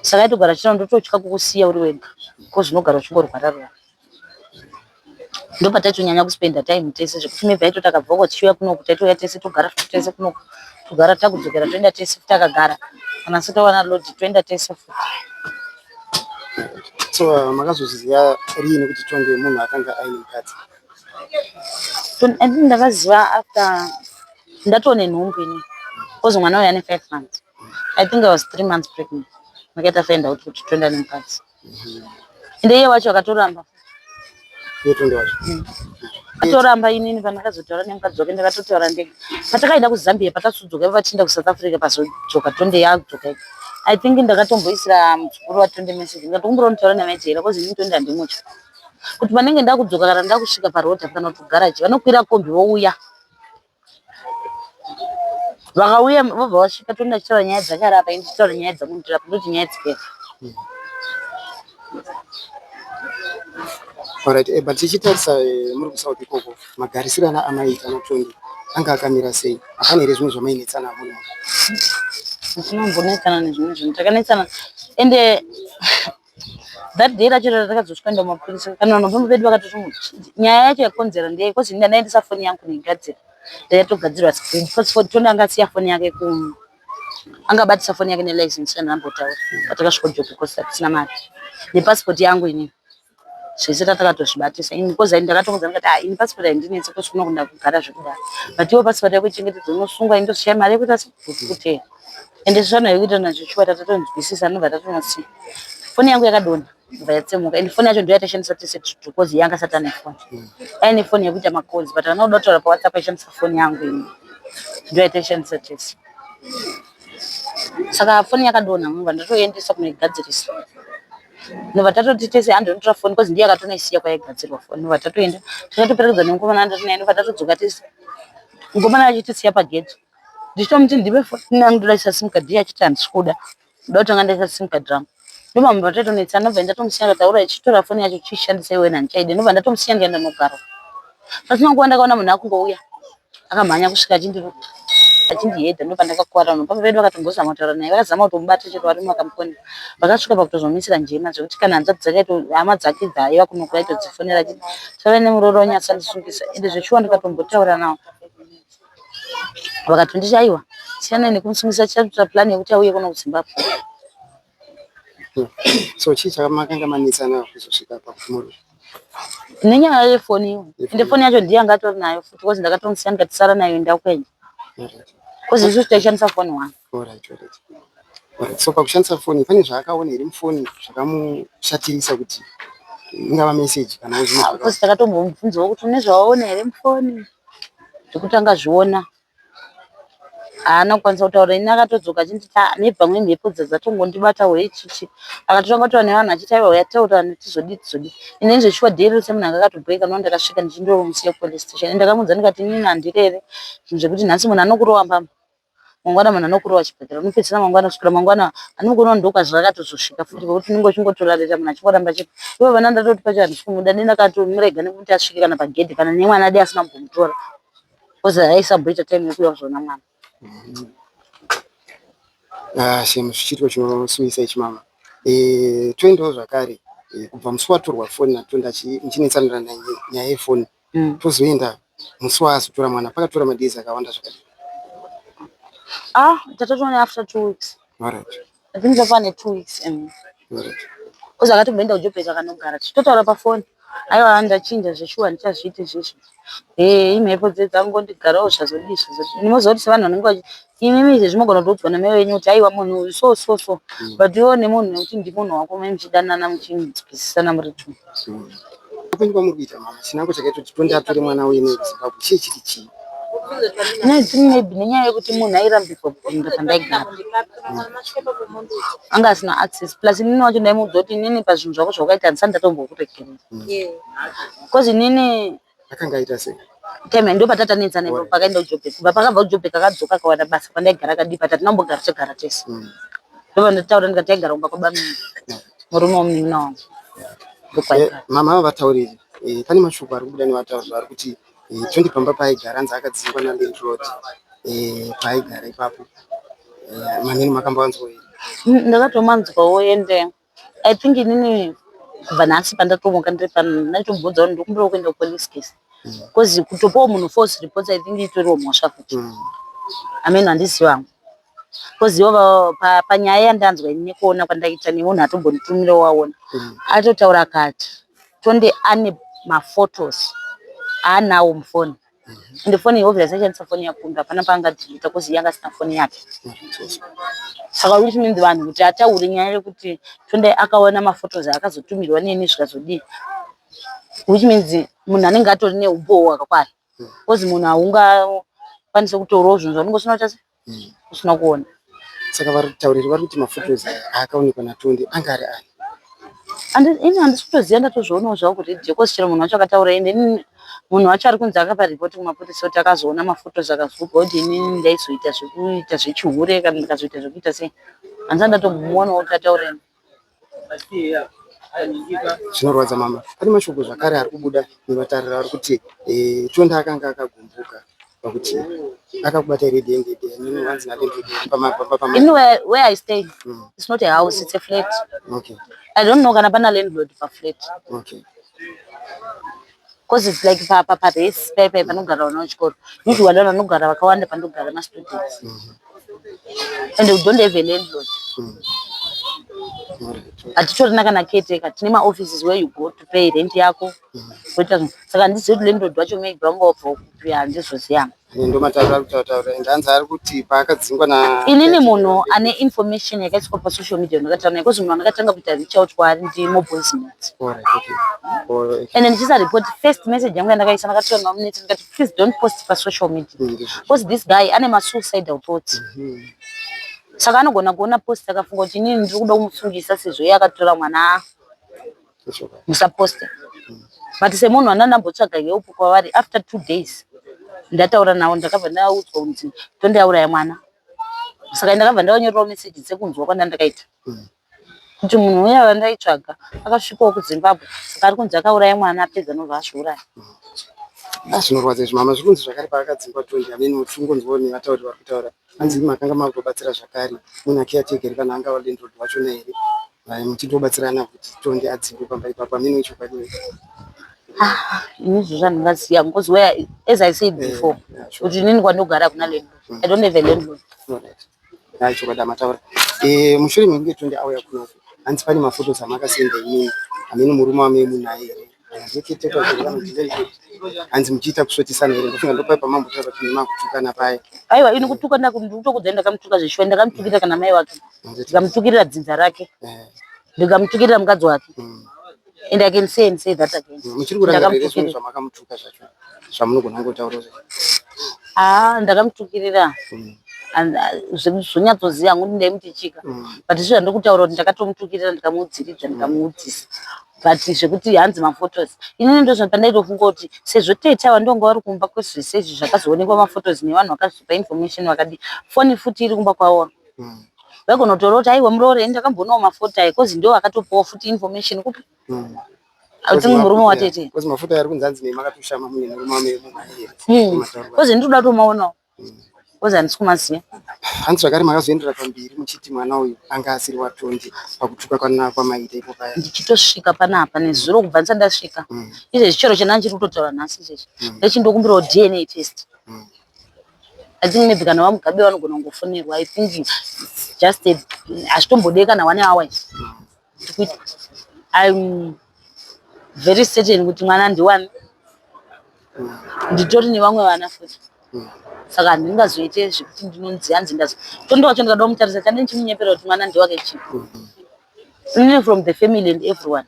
Saka aitogara achitaura, ndototya kukusiya uri wega because unogara uchingorwara rwara. Ndopataitonyanya kuspenda time tese zvekuti maybe aitoti akabva uko tichiuya kunoku taitouya tese, togara futi tese kunoku, togara, takudzokera toenda tese futi, akagara kana sati tawana lodge toenda tese futi. So makazozviziva riini kuti Tonde munhu akanga aine mukadzi? I think ndakaziva after ndatone nhumbu ini because mwana uyu ane 5 months. I think I was 3 months pregnant. Makaita find out kuti Tonde ane mukadzi. Ende iye wacho akatoramba. Iye Tonde wacho? Atoramba. Inini pandakazotaura nemukadzi wake ndakatotaura ndega. Patakaenda kuZambia, patasudzoka vachienda kuSouth Africa, pazodzoka Tonde yadzoka. I think ndakatomboisira muzukuru waTonde message, ndikatokumbira kutaura namaitera because inini Tonde handimutya. Kuti panenge ndakudzoka kana ndakusvika paroad kana kuti kugaraji, vanokwira kombi vouya. Vakauya vobva vasvika Tonde achitaura nyaya dzake ari apa, ini ndichitaura nyaya dzangu ndiri apa, ndoti nyaya dzipera. Alright, but tichitarisa muri kuSouth ikoko, magarisirana amaiita naTonde anga akamira sei? Hapana here zvimwe zvamainetsana muri muno? Hatinombonetsana nezvimwe zvinhu, takanetsana ende that day racho ratakazosvika kuenda kumapurisa, kana vanhu vepamba pedu vakatoti nyaya yacho yakonzera ndeyei, because ini ndaendesa foni yangu kunoigadzira, yatogadzirwa screen because Tonde anga asiya foni yake ku angabatisa foni yake nelicense yandambotaura patakasvika kuJoburg because hatisina mari nepassport yangu inini, zvese tatakatozvibatisa ini because ndakatomuudza ndikati, "Ah, ini passport haindinetsi because kuno kunda kugara zvekudaro, but iwe passport yako ichengetedze, unosungwa, indoshaya mari yekuita sekuteya." Ende zvisvano yekuita nazvo shuwa tatatonzwisisa, ndobva tatonosiya. Foni yangu yakadonha, bva yatsemuka, ende foni yacho ndo yatashandisa tese because iye anga asati ane foni, aine foni yekuita macalls, but kana uda kutaura paWhatsApp aishandisa foni yangu ini, ndo yataishandisa tese. Saka foni yakadonha, ndobva ndatoendesa kunoigadzirisa, ndobva tatoti tese handonotora foni because ndiye akatonoisiya kwaigadzirwa foni. Ndobva tatoenda, takatoperekedzwa nemukomana andati naye, ndobva tatodzoka tese, mukomana achitisiya pagedhi, ndichitomuti ndipe foni yangu, ndoda sim card, iye achiti handisi kuda, ndoda kutanga ndaisa sim card rangu. Ndomambo taitonetsana, ndobva ndatomusiya ndikataura, chitora foni yacho chiishandisa iwe, handichaidi. Ndobva ndatomusiya ndikaenda nogara. Pasina nguva ndakaona munhu akungouya akamhanya kusvika achindihedha, ndobva ndakakwara. Vanhu pamba pedu vakatombozama kutaura naye, vakazama kutomubata chero varume vakamukona, vakasvika pakutozomuisira njema zvekuti kana hanzvadzi dzake, hama dzake dzaiva kunoku vaitodzifonera achiti tave nemuroora wanyatsandisungisa. Ende zveshuwa ndikatombotaura navo vakatonditi aiwa, siyanai nekumusungisa, tichatoita plan yekuti auye kuno kuZimbabwe. So chii chamakanga manetsana kuzosvika pakuti muri Nenyaya yefoni iyo. Ende foni yacho ndiye anga atori nayo futi because ndakatomusiya ndikati sara nayo, enda kuenda because isusu taishandisa foni one. Alright. So pakushandisa foni pane zvaakaona here mufoni zvakamushatirisa, kuti ingava meseji kana zvimwe? Because takatombomubvunzawo kuti une zvawaona here mufoni zvekuti angazviona, haana kukwanisa kutaura. Ini akatodzoka achinditi, "Ah, nebvamwe mhepo dzadzatongondibata chichi." Akatotanga kutaura nevanhu achiti, "Aiwa, uya taura tizodii tizodii." Inini zveshuwa day rose munhu anga akatobhoeka no, ndakasvika ndichindomusiya kupolice station. Ndakamuudza ndikati, "Inini handireve zvinhu zvekuti nhasi munhu anokurova mbama, mangwana munhu anokurova chibhakera, unopedzisira mangwana kusvikira mangwana anongoona." Ndokwazvakatozosvika futi pekuti unenge uchingotorarira munhu achingoramba achiti ivo vana ndatoti pacho handisi kumuda. Ndakatomirega nekuti asvike kana pagedhi kana nemwana adi asina kumbomutora because aisamboita time yekuuya kuzoona mwana. Ah, shame, zvichiitwa chinosuwisa ichi mama. Toendawo zvakare kubva musi watorwa foni naTonde muchinetsanira nyaya yefoni, tozoenda musi waazotora mwana. Pakatora madays akawanda zvakadii? Ah, tatatoona after 2 weeks. I think zvapane 2 weeks. Because akatomboenda kuJoburg akanogara, tichitotaura pafoni, "Aiwa, ndachinja zveshuwa, ndichazviiti izvizvi, e imhepo dzangondigarawo, zvazodii zvazodii." Ndinoziva kuti sevanhu vanenge vachi imimi izvezvi munogona kutoudzwa namai venyu kuti aiwa, munhu uyu so so so, but iwewe nemunhu nekuti ndimunhu wako, mai muchidanana muchinzwisisana muri two. Kwenyu kwamuri kuita mama, chinangwa chakaita kuti Tonde atore mwana uye kuZimbabwe chii, chiri chii? I think maybe nenyaya yekuti munhu airambidzwa kupinda pandaigara, anga asina access. Plus inini wacho ndaimuudza kuti inini pazvinhu zvako zvawakaita handisati ndatombokuregerera, because inini Akanga aita sei? Time ndo patatanetsana ipapo pakaenda kuJobek. Kubva pakabva kuJobek akadzoka akawana basa kwandaigara akadipa, tatina kumbogara tagara tese. Ndobva ndataura ndikati taigara kumba kwabamini, murume womunin'ina wangu, ndokwaigara. Mama vatauriri, pane mashoko ari kubuda nevatauri vari kuti Tonde pamba paaigara anzi akadzingwa nalandlord paaigara ipapo. Manini makamboanzwa here? Ndakatomanzwawo, ende I think inini kubva nhasi pandatomuka ndiri pano ndaitobvunza kuti ndikumbirawo kuenda kupolice case, because kutopawo munhu false reports, I think itoriwo mhosva futi. I mean, handizivi hangu, because ivo panyaya yandanzwa ini nekuona kwandaita nemunhu atombonditumirawo aona, atotaura akati Tonde ane maphotos aanawo mufoni, ende foni obviously aishandisa foni yaKumbi, hapana paangadelete because iye anga asina foni yake. Saka which means vanhu kuti ataure nyaya yekuti Tonde akaona maphotos akazotumirwa neni zvikazodii, which means munhu anenge atori neumbowo hwakakwana, because munhu haungakwanisi kutourawo zvinhu zvaunenge usina kuita sei, usina kuona. Saka vari kutauriri vari kuti maphotos aya akaonekwa naTonde anga ari ani? Ini handisi kutoziva, ndatozvionawo zvavo kuredhiyo, cause chero munhu wacho akataura, ende inini munhu wacho ari kunzi akapa ripoti kumapurisa kuti akazoona maphotos akazobva kuti inini ndaizoita zvekuita zvechihure kana ndikazoita zvekuita sei, handisati ndatombomuonawo kuti ataure. Zvinorwadza mama. Pane mashoko zvakare ari kubuda nevatariri vari kuti Tonde akanga akagumbuka pakuti akakubata red handed nini hanzi nalandlord pamba. In where I stay, it's not a house, it's a flat. I don't know kana pana landlord paflat, because it's like pa res paipai panogara vana vechikoro, usually vanhu vanogara vakawanda pandogara mastudents, and we don't have a landlord. Hatitorina kana caretaker. Tine maoffices where you go to pay rent yako woita zvinhu. Saka handizivi kuti landlord wacho maybe vanga vabva kupi, handizoziva. Ndo matauriro ari kutaura, ende hanzi ari kuti paakadzingwa na Inini munhu ane information yakaiswa pasocial media ndakataura naye, because munhu andakatanga kuita reach out kwaari ndimoboysmith. Alright, okay. Alright. Ende ndichiisa report, first message yangu yandakaisa ndakatora namuneti ndikati, "Please don't post pasocial media," because this guy ane masuicidal thoughts. Saka anogona kuona post akafunga kuti inini ndiri kuda kumusungisa sezvo iye akatora mwana. Ichokwadi. Musaposte. But semunhu anda ndambotsvaga help kwavari, after 2 days ndataura navo, ndakabva ndaudzwa kunzi Tonde auraya mwana. Saka ndakabva ndavanyorerawo meseji dzekunzwa kwandandakaita kuti munhu uya wandaitsvaga akasvikawo kuZimbabwe, saka ari kunzi akauraya mwana, apedza nobva azviuraya. Ah, zvinorwadza izvi mama. Zviri kunzi zvakare paakadzingwa Tonde, amene tingonzwawo nevatauri vari kutaura, hanzi imi makanga makutobatsira zvakare muna caretaker kana angava landlord wachona here, muchitobatsirana kuti Tonde adzingwe pamba ipapo. Amene ichokwadi? Ini izvo zvandingaziva, because where, as I said before, kuti inini kwandogara kuna landlord, I don't have a landlord. Alright. Hai, chokwadi amataura. Mushure mekunge Tonde auya kunoku, hanzi pane maphotos amakasenda imini, hamene murume wame munaye here kana caretaker here kana kuti landlord, hanzi muchiita kusvotisana here? Ndofunga ndopai pamambotaura kuti nemakutukana paya. Aiwa, ini kutuka ndikutokudza, ndakamutuka zveshuwa, ndakamutukirira kana mai wake, ndikamutukirira dzinza rake, ndikamutukirira mukadzi wake, and I can say and say that again. Muchiri kurangarira here zvinhu Ndakamutukirira. zvamakamutuka zvacho zvamunogona kungotaura zvacho? Ah, ndakamutukirira. And, zvonyatsoziva hangu kuti ndaimuti chika, but izvo zvandiri kutaura kuti ndakatomutukirira, ndikamuudziridza, ndikamuudzisa, but zvekuti hanzi maphotos, inini ndo pandaitofunga kuti sezvo tete ava ndonga vari kumba kwezvese izvi zvakazoonekwa maphotos nevanhu vakazopa information vakadi, foni futi iri kumba kwavo, vaigona kutora kuti aiwa muroore, ini ndakamboonawo mafoto aya, cause ndo vakatopawo futi information kupi kuti murume watete. Because mafoto ari kunzi hanzi makatoshama mune murume wame munaye here? Cause ndiri kuda kutomaonawo, cause handisi kumaziva. Hanzi zvakare makazoendera pamberi muchiti mwana uyu anga asiri waTonde pakutuka kwamaita ipo paya. Ndichitosvika panapa nezuro, kubva ndisati ndasvika izvezvi, chero chena ndichiri kutotaura nhasi izvezvi, ndechindokumbirawo DNA test. I think maybe kana vaMugabe vanogona kungofonerwa. I think it's just hazvitombodei kana one hour izvi tikuita. I'm very certain kuti mwana ndiwani, nditori nevamwe vana futi, saka handingazoite zvekuti ndinonzi hanzi ndazo Tonde wacho ndikada kumutarisa chande ndichimunyepera kuti mwana ndewake chii. Inini from the family and everyone.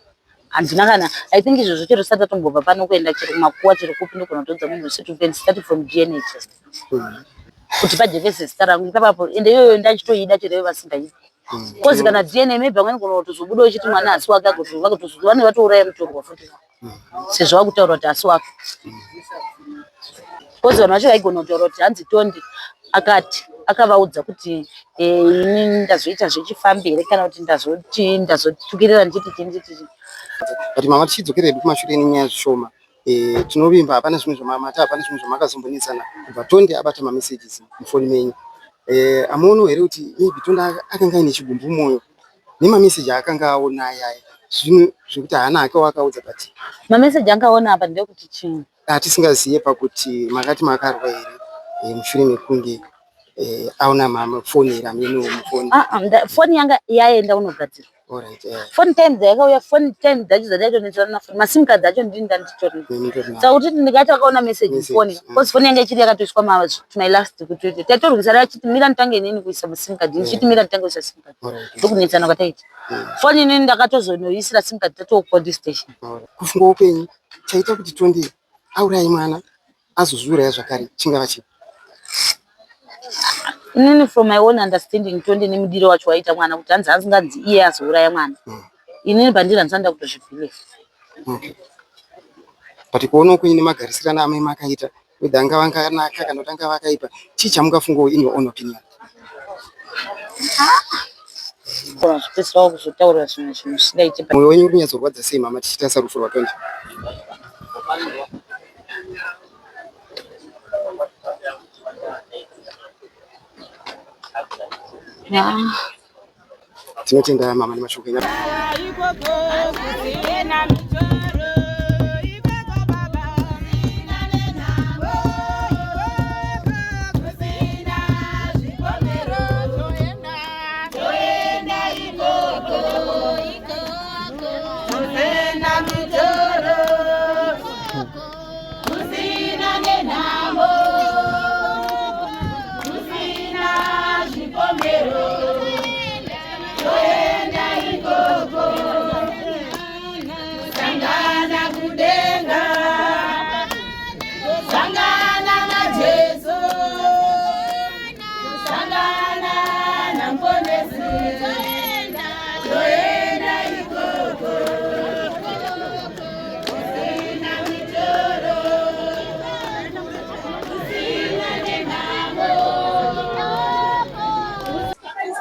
Handina kana, I think izvozvo chero tisati tatombobva pano kuenda chero kumakuwa chero kupi ndogona kutoudza munhu wese to start from DNA test. Kuti pajekese zita rangu ipapapo ende iyoyo ndachitoida chero ivo vasingaidi. Kozi kana DNA maybe vamweni gona kutozobuda uchiti mwana asi wake agotozova vanenge vatouraya mutorwa futi. Sezvo vakutaura kuti asi wake. Kozi vanhu vacho vaigona kutaura kuti hanzi Tondi akati akavaudza kuti eh, ini ndazoita zvechifambi here kana kuti ndazoti ndazotukirira ndichiti chii ndichiti chii. But mama tichidzokera hedu kumashure nenyaya zvishoma eh, tinovimba hapana zvimwe zvamamata hapana zvimwe zvamakazombonetsana kubva Tonde abata mamessages mufoni menyu eh, amuonawo here kuti maybe Tonde akanga aine chigumbu mumwoyo nemameseji aakanga aona ayaya zvinhu zvekuti haana hake waakaudza but Mameseji angaona apa ndekuti chii? Atisingaziye pakuti makati makarwa here eh, mushure mekunge eh, aona mafonera amene mufoni. Ah, ah, foni yanga yaenda kunogadzirwa. Alright, eh. Phone time dzayakauya phone time dzacho dzandaitonetsana nafoni masim card acho ndini ndanditori saka kuti ndikati akaona message mufoni because foni yanga ichiri yakatoiswa ma to my last kuti taitorwisana achiti mira nditange inini kuisa musim card ndichiti mira nditange kuisa sim card ndokunetsana kwataita foni inini ndakatozonoisira sim card tatoo police station. Kufunga upenyu chaita kuti Tonde auraye mwana azozviuraya zvakare chingava chii? Inini from my own understanding Tonde nemudiro wacho waita mwana kuti hanzi asinganzi iye azouraya mwana. Inini pandiri handisati ndakutozvibelieve. Okay. But kuona kwenyu nemagarisirano amai makaita whether angava akanaka kana kuti angava akaipa chii chamungafungawo in your own opinion? Zvipedzisira kuzotaura zvimwe zvinhu zvisingaiti. Moyo wenyu uri kunyatsorwadza sei mama tichitarisa rufu rwaTonde? Tinotenda mama nemashoko enyu.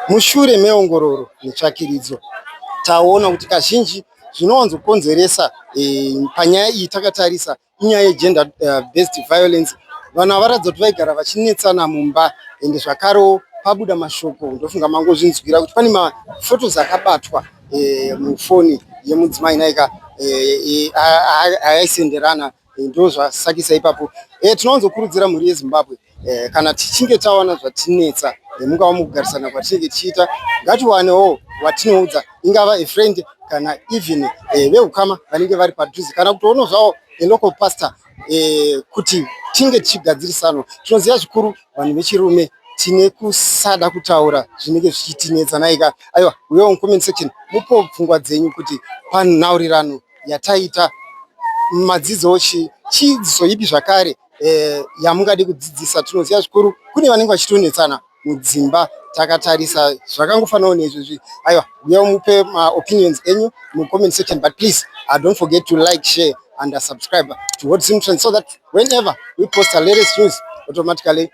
Mushure meongororo netsvakiridzo taona kuti kazhinji zvinowanzokonzeresa eh, panyaya iyi takatarisa inyaya yegender eh, based violence vanhu havaratidza kuti vaigara vachinetsana mumba ende zvakarewo pabuda mashoko ndofunga mangozvinzwira kuti pane mafotos akabatwa eh, mufoni yemudzimai naika eh, ayaisenderana ndozvasakisa ipapo tinowanzokurudzira mhuri yeZimbabwe kana tichinge tawana zvatinetsa mungava mukugarisana kwatinenge tichiita ngatiwanewo watinoudza ingava a friend kana even veukama vanenge vari padhuze kana kutoonawo zvawo a local pastor kuti tinge tichigadzirisana. Tinoziva zvikuru vanhu vechirume tine kusada kutaura zvinenge zvichitinetsa nhaika. Aiwa uyawo mucomment section mupewo pfungwa dzenyu kuti panhaurirano yataita madzidzawo chii, chidzidzo ipi zvakare yamungade kudzidzisa. Tinoziva zvikuru kune vanenge vachitonetsana mudzimba takatarisa zvakangofanawo neizvozvi. Aiwa uyawo mupe maopinions enyu mucomment section but please don't forget to like, share and subscribe to Hot Zim Trends so that whenever we post our latest news automatically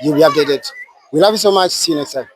you'll be updated. We love you so much. See you next time.